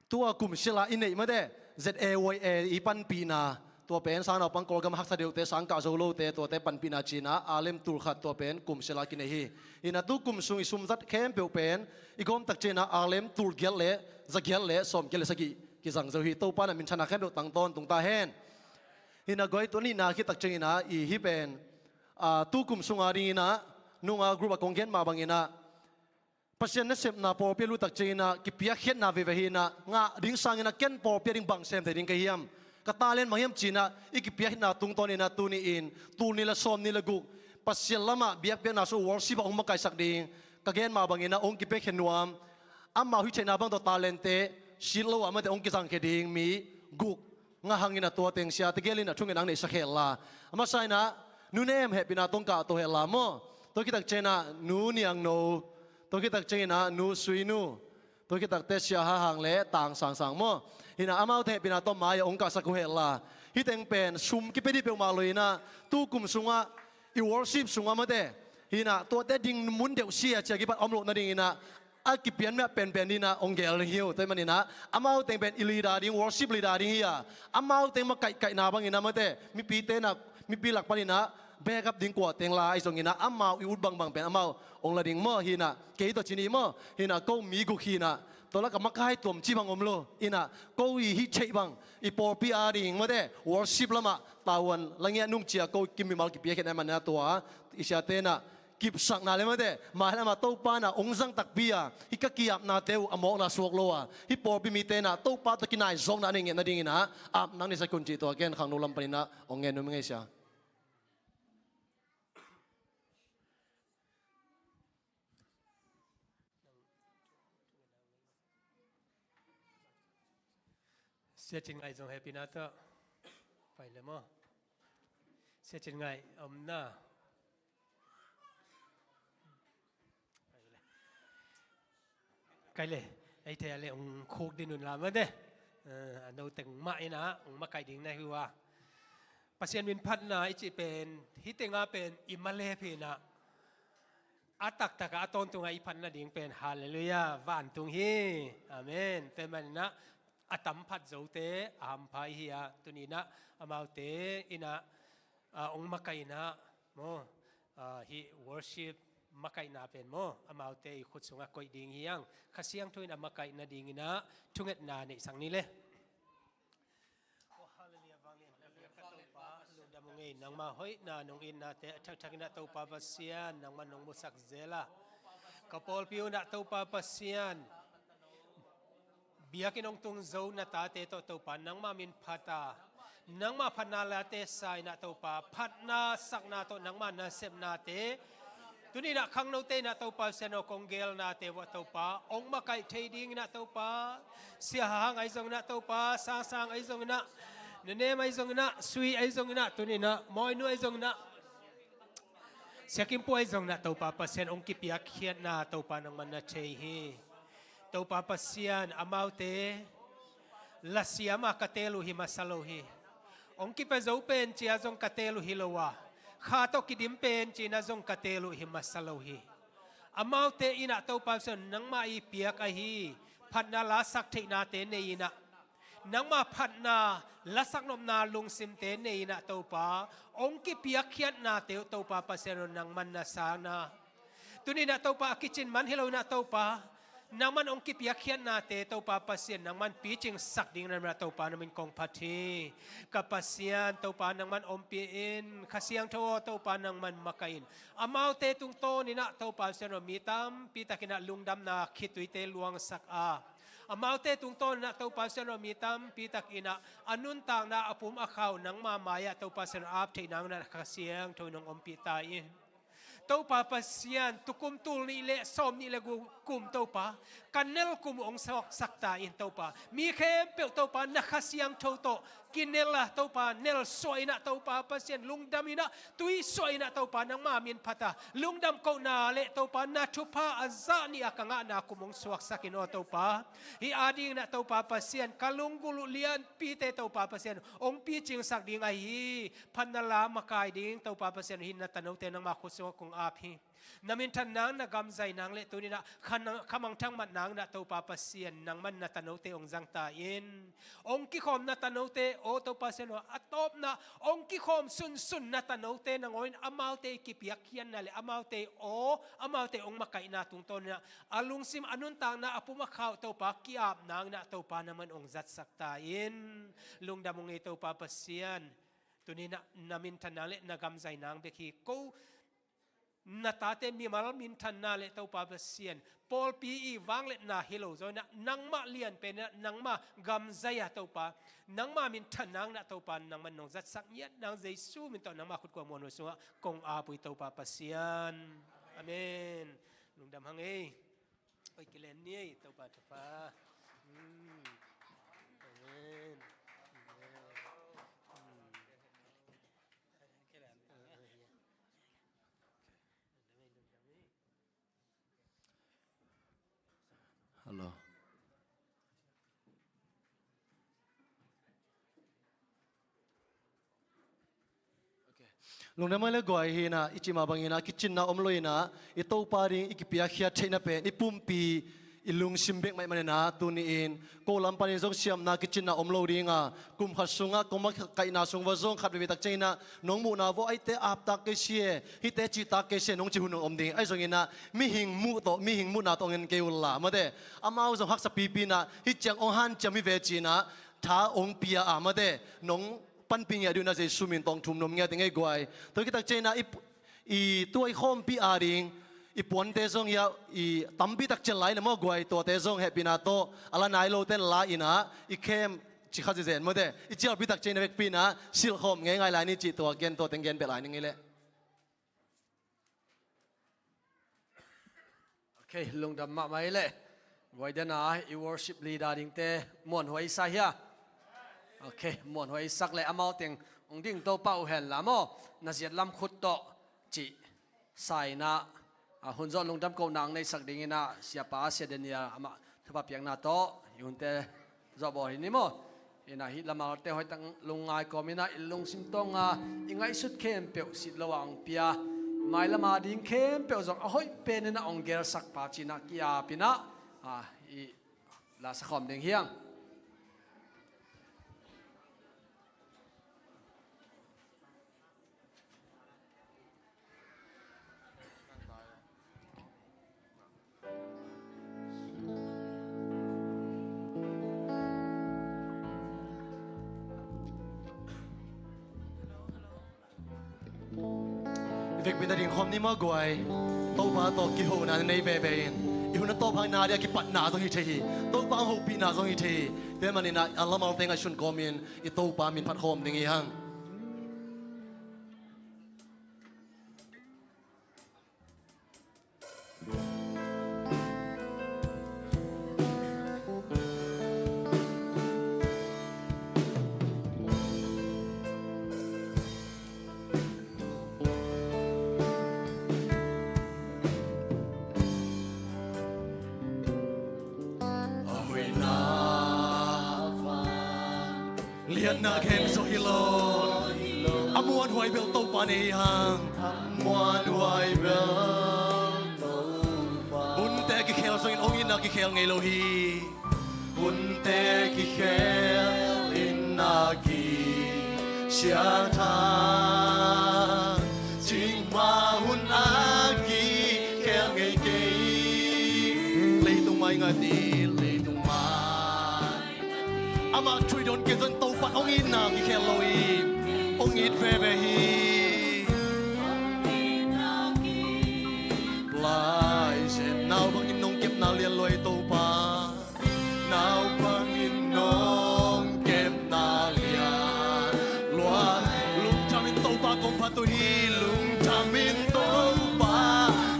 tua kum sia la i neih mate Z A Y A i panpihna, tua pen sangnaupang Kawlgam haksa deuhte, sangkah zo lote, tuate panpihna ci-in ah aalem tul khat tua pen kum sia la kinei hi. In ah tu kum sung i sum zat khempeuh pen i gawm tak ciangin ah aalem tul giat le za giat le sawmgiat le sagih kizang zo hi. Topa in ah minthanna khempeuh tang tawntung ta hen. In ah guai, tua nihna khit tak ciangin ah i hih pen tu kum sung a dingin ah nung a group a kong gen mah bangin ah Pasian nasepna pawlpi a lut tak ciangin ah kipiakkhiatna veve hi. In ah ngah ding sangin ah ken pawlpi a ding bang sem thei ding ka hiam, ka talent bang hiam ci-in ah i kipiakkhiatna tungtawn in ah tuni-in tul nih le sawm nih le guk Pasian lamah biakpiakna sung worship ah hong makaihsak ding ka gen mah bangin ah hong kipiakkhia nuam. Amau hih theihna bang tawh talentte sit lo ah mate hong kizangkhia ding mi guk ngah hangin ah tua teng siate gelin ah thungetna hong neihsak hen la. A masa in ah Nu Nem hehpihna tawh hong kahto hen la maw. Tua khit tak ciangin ah Nu Niang No, tua khit tak ciangin ah Nu Sui Nu, tua khit tak teh Sia Ha Hang le Tang Sang Sang maw. In ah amaute hehpihna tawh mai-ah hong kahsak uh hen la. Hih teng pen sum kipia ding peuhmah lo in ah tu kum sungah i worship sungah mate, in ah tuate ding mun deuh sia cia kipat om loh nadingin ah a kipian mah penpen in ah hong gel ding hi uh. Tua ahih manin ah amau teng pen i leader ding, worship leader ding hi a, amau teng makaihkaihna bangin ah mate mipite in ah mipi lak panin ah backup ding kua teng la ahi zongin ah amau i ut bangbang pen amau hong la ding maw. Hi in ah kei tawh ci ni maw. Hi in ah ko mi guk hi in ah tua lak ah makai tuam ci bang om lo. In ah ko i hih theih bang i pawlpi a ding mate worship lamah tavuan la ngiat nung cia ko kim mimal kipiakkhiat ahih manin ah tua i siate in ah kipsakna le mate mah hen amah Topa in ah hong zang takpi a, hih ka ki-apnate uh a mawkna suak lo a, hih pawlpi mite in ah Topa tawh kinai zawkna a nei nget nadingin ah apna hong neihsak un cih tua ken khangno lam panin ah hong ngen nuam ing ei Sia. Sia Cin Ngaih zong hehpihna tawh pai le maw. Sia Cin Ngaih om na. Kai le, ei thei a le hong khuk ding un la mate. Eh, a no teng mah in ah hong makaih ding na hi uh a. Pasian min phatna i cih pen hih tengah pen i malep hi in ah, a taktak ah a tawntungah i phat nading pen, halleluiah, vantung hi. Amen. Tua ahih manin ah a tam phat zote a hampha i hi a, tuni in ah amaute in ah, ah, hong makaih in ah maw, ah, hih worship makaihna pen maw, amaute i khut sungah koih ding hi hang. Kha Siangtho in a makaih nadingin ah thungetna neihsak ni le. Oh, halleluiah, vanglian ka biak ka Topa, lungdam ung ei, nangma hoihna nong itnate a thakthak in ah Topa Pasian, nangma nong musak zel a, ka pawlpi un ah Topa Pasian, biakinn hong tung zo na tate tawh Topa nangma min phat a, nangma phatna late sa in ah Topa, phatna sakna tawh nangma nasepnate, tuni in ah khangnote in ah Topa Sian aw, kong gelnate uah Topa hong makaih thei dingin ah Topa, Sia Ha Hang ahi zongin ah Topa, Sang Sang ahi zongin ah, Nu Nem ahi zongin ah, Sui ahi zongin ah, tuni in ah Mawi Nu ahi zongin ah, Sia Kim Pu ahi zongin ah Topa Pasian hong kipiakkhiatna Topa nangman na thei hi. Topa Pasian amaute lasiama ka teel uh hi masa lo hi. Hong kipia zo pen cia zong ka teel uh hi lo a, kha tawh kidim pen cina zong ka teel uh hi masa lo hi. Amaute inah Topa Pasian nangmah i piak ahi phatna lasak theihnate nei inah, nangmah phatna lasak nopna lungsimte nei inah Topa, hong kipiakkhiatnate uh Topa Pasian aw nangman na sangna. Tuni inah Topa a kicin man hi lo inah Topa, nangman hong kipiakkhiatnate Topa Pasian nangman picingsak ding na mah Topa na min kong phat hi. Ka Pasian Topa nangman ompih in, Kha Siangtho aw Topa nangman makaih in. Amaute tungtawn inah Topa Pasian aw mi tampi tak inah lungdamna khituite luangsak a, amaute tungtawn inah Topa Pasian aw mi tampi tak inah a nuntakna a pum a khau nangma mai-ah Topa Pasian aw ap theih nang inah Kha Siangtho in hong ompih ta in. Topa Pasian, tukum tul nih le sawm nih le guk kum Topa, ka nel kum hong suaksak ta in Topa. Mi khempeuh Topa na Kha Siangtho tawh kinel a Topa, nel suah inah Topa Pasian, lungdam inah tui suah inah Topa nangma min phat a, lungdam kohna le Topa na thupha a zah nih a ka ngahna kum hong suaksak in aw Topa. Hih ading inah Topa Pasian, ka lunggulh uh lianpite Topa Pasian hong picingsak ding ahi phatna la makai ding Topa Pasian, hih na tanote nangma khut sungah kong ap hi. Na minthan nang, na gamzai nang le tuni inah kha nang, kha mangthang mat nang inah Topa Pasian nangman na tanote hong zang ta in. Hong kikhawm na tanote aw Topa Pasian aw, a tawpna hong kikhawm sunsun na tanote nangawn in amaute i kipiakkhiatna le amaute aw, amaute hong makaihna tungtawn inah a lungsim a nuntakna a pum a khau Topa ki-ap nang inah Topa nangman hong zatsak ta in. Lungdam ung ei Topa Pasian. Tuni inah na minthan nang le na gamzai nang bek hi. Ko na tate mimal minthanna le Topa Pasian, pawlpi i vangliatna hi lo zong inah nangmah lian pen inah nangma gamzai a Topa, nangma minthan nang inah Topa nangman nong zatsak ngiat nang Jesu min tawh nangma khut kua muanhuai sungah kong ap uh hi Topa Pasian. Amen. Lungdam hang ei. Oi, kilen ni ei, Topa thupha. Hmm. Amen. Amen. Hmm. Hello. Lungdam mah le guai hi inah, i cih mah bang inah kicinna om lo inah, i Topa ding i kipiakkhiat theihna pen i pumpi i lungsim bek mah ahih manin ah, tuni-in ko lam panin zong siamna kicinna om lo ding a, kum khat sungah ko makaihna sung va zong khat veivei tak ciang inah nong muhna vua, aite ap tak kei si e, hihte cih tak kei si e nong cih hun nong om ding. Ahi zong inah mihing muh tawh, mihing muhna tawh hong en kei unla, mate, amau zong haksa pipi inah hih ciang hong hanciam hi ve ci inah tha hong pia a, mate, nong panpih ngiat ding uh inah Jesu min tawh thum nuam ngiat ing ei guai. Tua khit tak ciang inah i, i tua i khawmpi ading i puante zong hi a, i tampi tak ciang lai inah maw guai, tuate zong hehpihna tawh a la nai lote in la inah i khem ci kha zenzen, mate, i cialpi tak ciang inah vekpi inah silhkhawm ngeingai lai ni cih tua gen, tua teng gen beh lai ning ei leh. Ok, lungdam mahmah ei leh. Guai, den a i worship leader dingte muanhuai i sa hia? Ok, muanhuai i sak leh amau teng hong ding Topa uh hen la maw, na ziat lam khut tawh cih sa inah, a, hun zawh lungdam kohna hong neisak ding inah Siapa, Sia Daniel, amah thupha piakna tawh i hunte zawh bawl hi ni maw. Inah hih lamalte hoihtak lungngai kawm inah i lungsim tawng a i ngaihsut khempeuh sit lo a hong pia, mailam ading khempeuh zong a hoih pen inah hong gelsak pa ci inah ki-ap inah, a, i la sakhawm ding hi hang. I vekpi inah ding khawm ni maw guai. Topa tawh kihona nei veve in, i hun a tawp hang na ding a kipatna zong hi thei hi. Topa hong hopihna zong hi thei hi. Tua ahih manin ah a lamalte ngaihsun kawmin i Topa min phat khawm ding hi hang. Na khen zo hi lo. A muanhuai bel Topa nei hi hang. A muanhuai bel Topa. Hunte kikhel zongin hong itna kikhel ngei lo hi. Hunte kikhel itna kisiat hang. Cingmah hun a kikhel ngei kei. Leitung mai ngat hi, leitung mai. Amah thuidon kei zong Topa hong itna kikhel lo hi. Hong it veve hi. Lai Sian nau bangin nong kepna lian lua hi Topa. Nau bangin nong kepna lian lua. Lungthamin Topa kong phat uh hi. Lungthamin Topa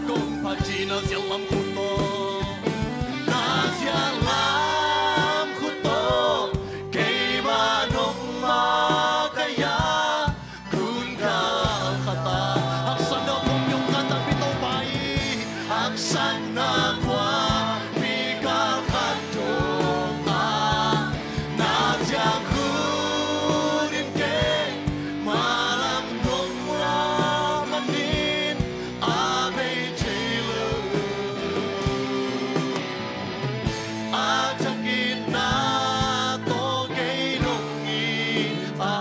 kong phat hi. Na zial lam khut tawh, na zial lam khut tawh keimah nong makaih a, gun gal khat ah haksatna khuapi hong kantanpih Topa hi. Haksatna khuapi gal khat dong a, na ciang khut in keimah lam nong lak manin a bei thei lo. A thak itna tawh kei nong it a,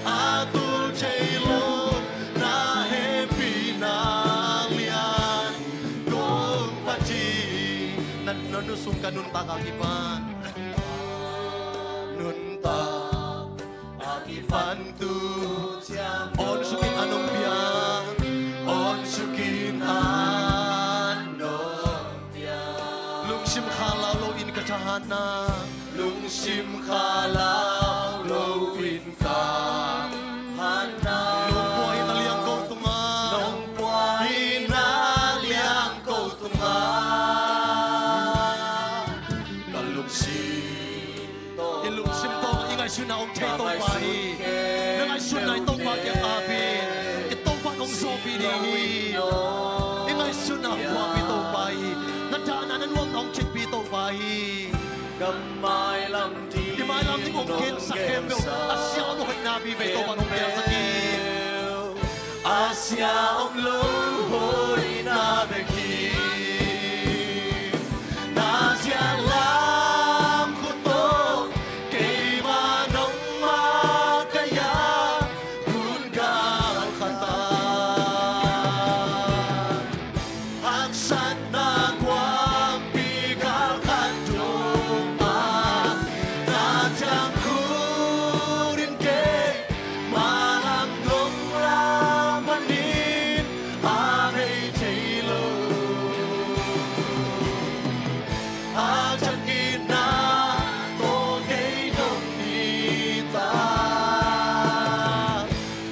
a tul thei lo na hehpihna lian kong phat hi. Na, na nuntak sung ka nuntak a kipan, nuntak a kipan tu ciang awn sukin an hong pia, awn sukin an hong pia. Lungsim khalau loin ka thahatna, lungsim khalau loin ka thahatna. Nong puah in a liang ko tungah, nong puah in a liang ko tungah. Ka lungsim, i lungsim tawh i ngaihsutna hong thei Topa hi. Na ngaihsutna hi Topa kiang apin, i Topa hong zawhpih ding hi. I ngaihsutna hong thuakpih Topa hi. Na dahna na nuamna hong khitpih Topa hi. Ka mailam ding, i mailam ding hong gensak khempeuh a sia om lo hoihna vive Topa hong piaksak hi. A sia om lo hoihna bek hi. Na zial lam khut tawh keimah nong makaih a, gun gal khat ah haksatna khuapi gal khat dong a, na ciang khut in keimah lam nong lak manin a bei thei lo. A thak itna tawh kei nong it a,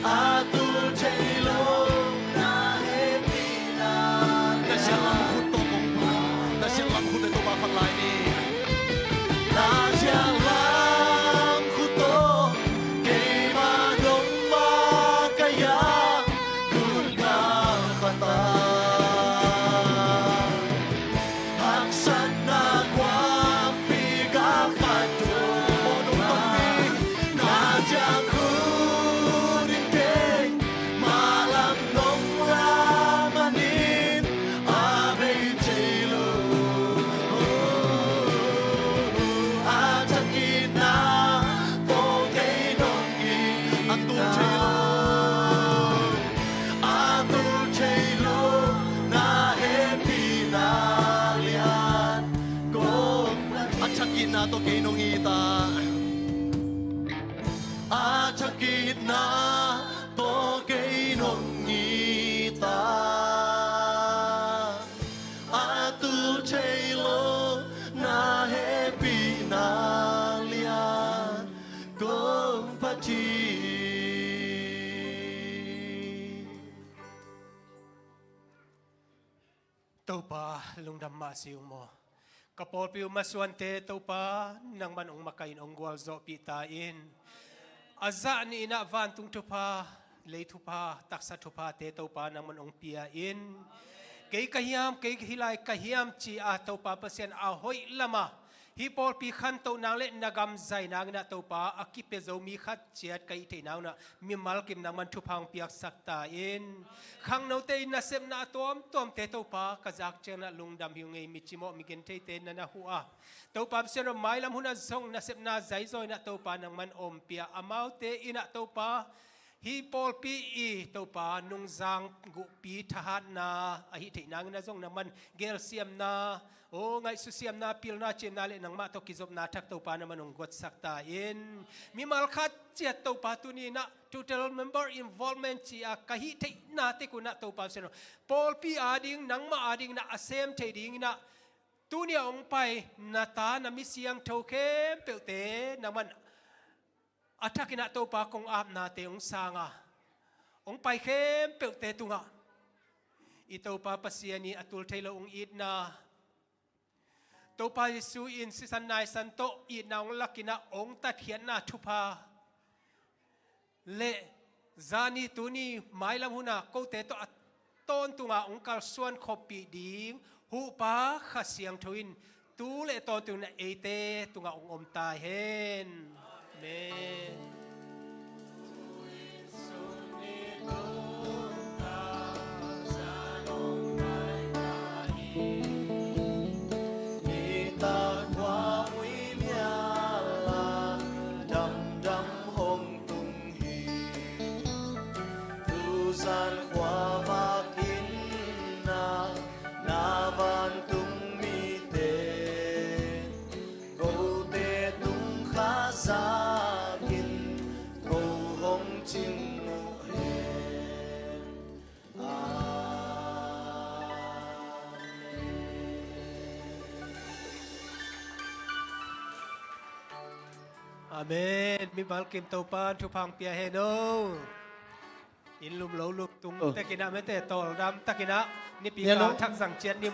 a tul thei lo na hehpihna. Na zial lam khut tawh kong pha, na zial lam khut tawh Topa phat lai ni. Na zial lam khut tawh keimah nong makaih a, gun gal khat ah haksatna khuapi gal khat dong a, nong tonpih na ciang khut in keimah lam nong lak manin a bei thei lo. A thak itna tawh kei nong it a, a tul thei lo, a tul thei lo na hehpihna lian kong phat hi. A thak itna tawh kei nong it a, a thak itna tawh kei nong it a, a tul thei lo na hehpihna lian kong phat hi. Topa, lungdam mah si ung maw. Ka pawlpi uh masuante Topa, nangman hong makaih in hong gualzawhpih ta in. A zah nih in ah vantung thupha, lei thupha, taksa thuphate Topa nangman hong pia in. Kei ka hiam, kei hih lai ka hiam ci-a Topa Pasian a hoih lamah hih pawlpi khantoh nang le na gam zai nangin ah Topa a kipia zo mi khat ciat ka hih theih nangin ah mimal kim nangman thupha hong piaksak ta in. Khangnote in nasepna a tuamtuamte Topa ka zak ciangin ah lungdam hi ung ei, mi cimawh mi gentheite na na huh a, Topa Pasian aw, mailam hunah zong nasepna zaizaw in ah Topa nangman ompih a, amaute in ah Topa hih pawlpi i Topa nungzang guhpi thahatna a hih theih nangin ah zong nangman gelsiamna, aw, ngaihsutsiamna, pilna, ciamna le nangmah tawh kizopna thak Topa nangman hong guatsak ta in. Mimal khat ciat Topa tuni in ah total member involvement ci-a ka hih theihna tek un ah Topa Pasian aw, pawlpi ading, nangmah adingin ah a sem thei dingin ah tuni a hong pai na ta na mi siangtho khempeuhte nangman a thakin ah Topa kong apnate hong sang a, hong pai khempeuhte tungah i Topa Pasian i a tul thei lo hong itna, Topa Jesu in sisan naisan tawh itna hong lakin ah hong tatkhiatna thupha le zani tuni mailam hunah kote tawh a tawntunga hong kalsuan khoppih ding Huhpa Kha Siangtho in tu le tawntung in ah eite tungah hong om ta hen. Amen. Tuzan khuavak in na, na vantung mite, kote tung Kha zakin ko hong cing uh hen. Amen. Amen. Mimal kim Topa in thupha hong pia hen aw. Inn lum lo lum tung takin ah mete tawldam takin ah Nipi kal thak zang ciat ni.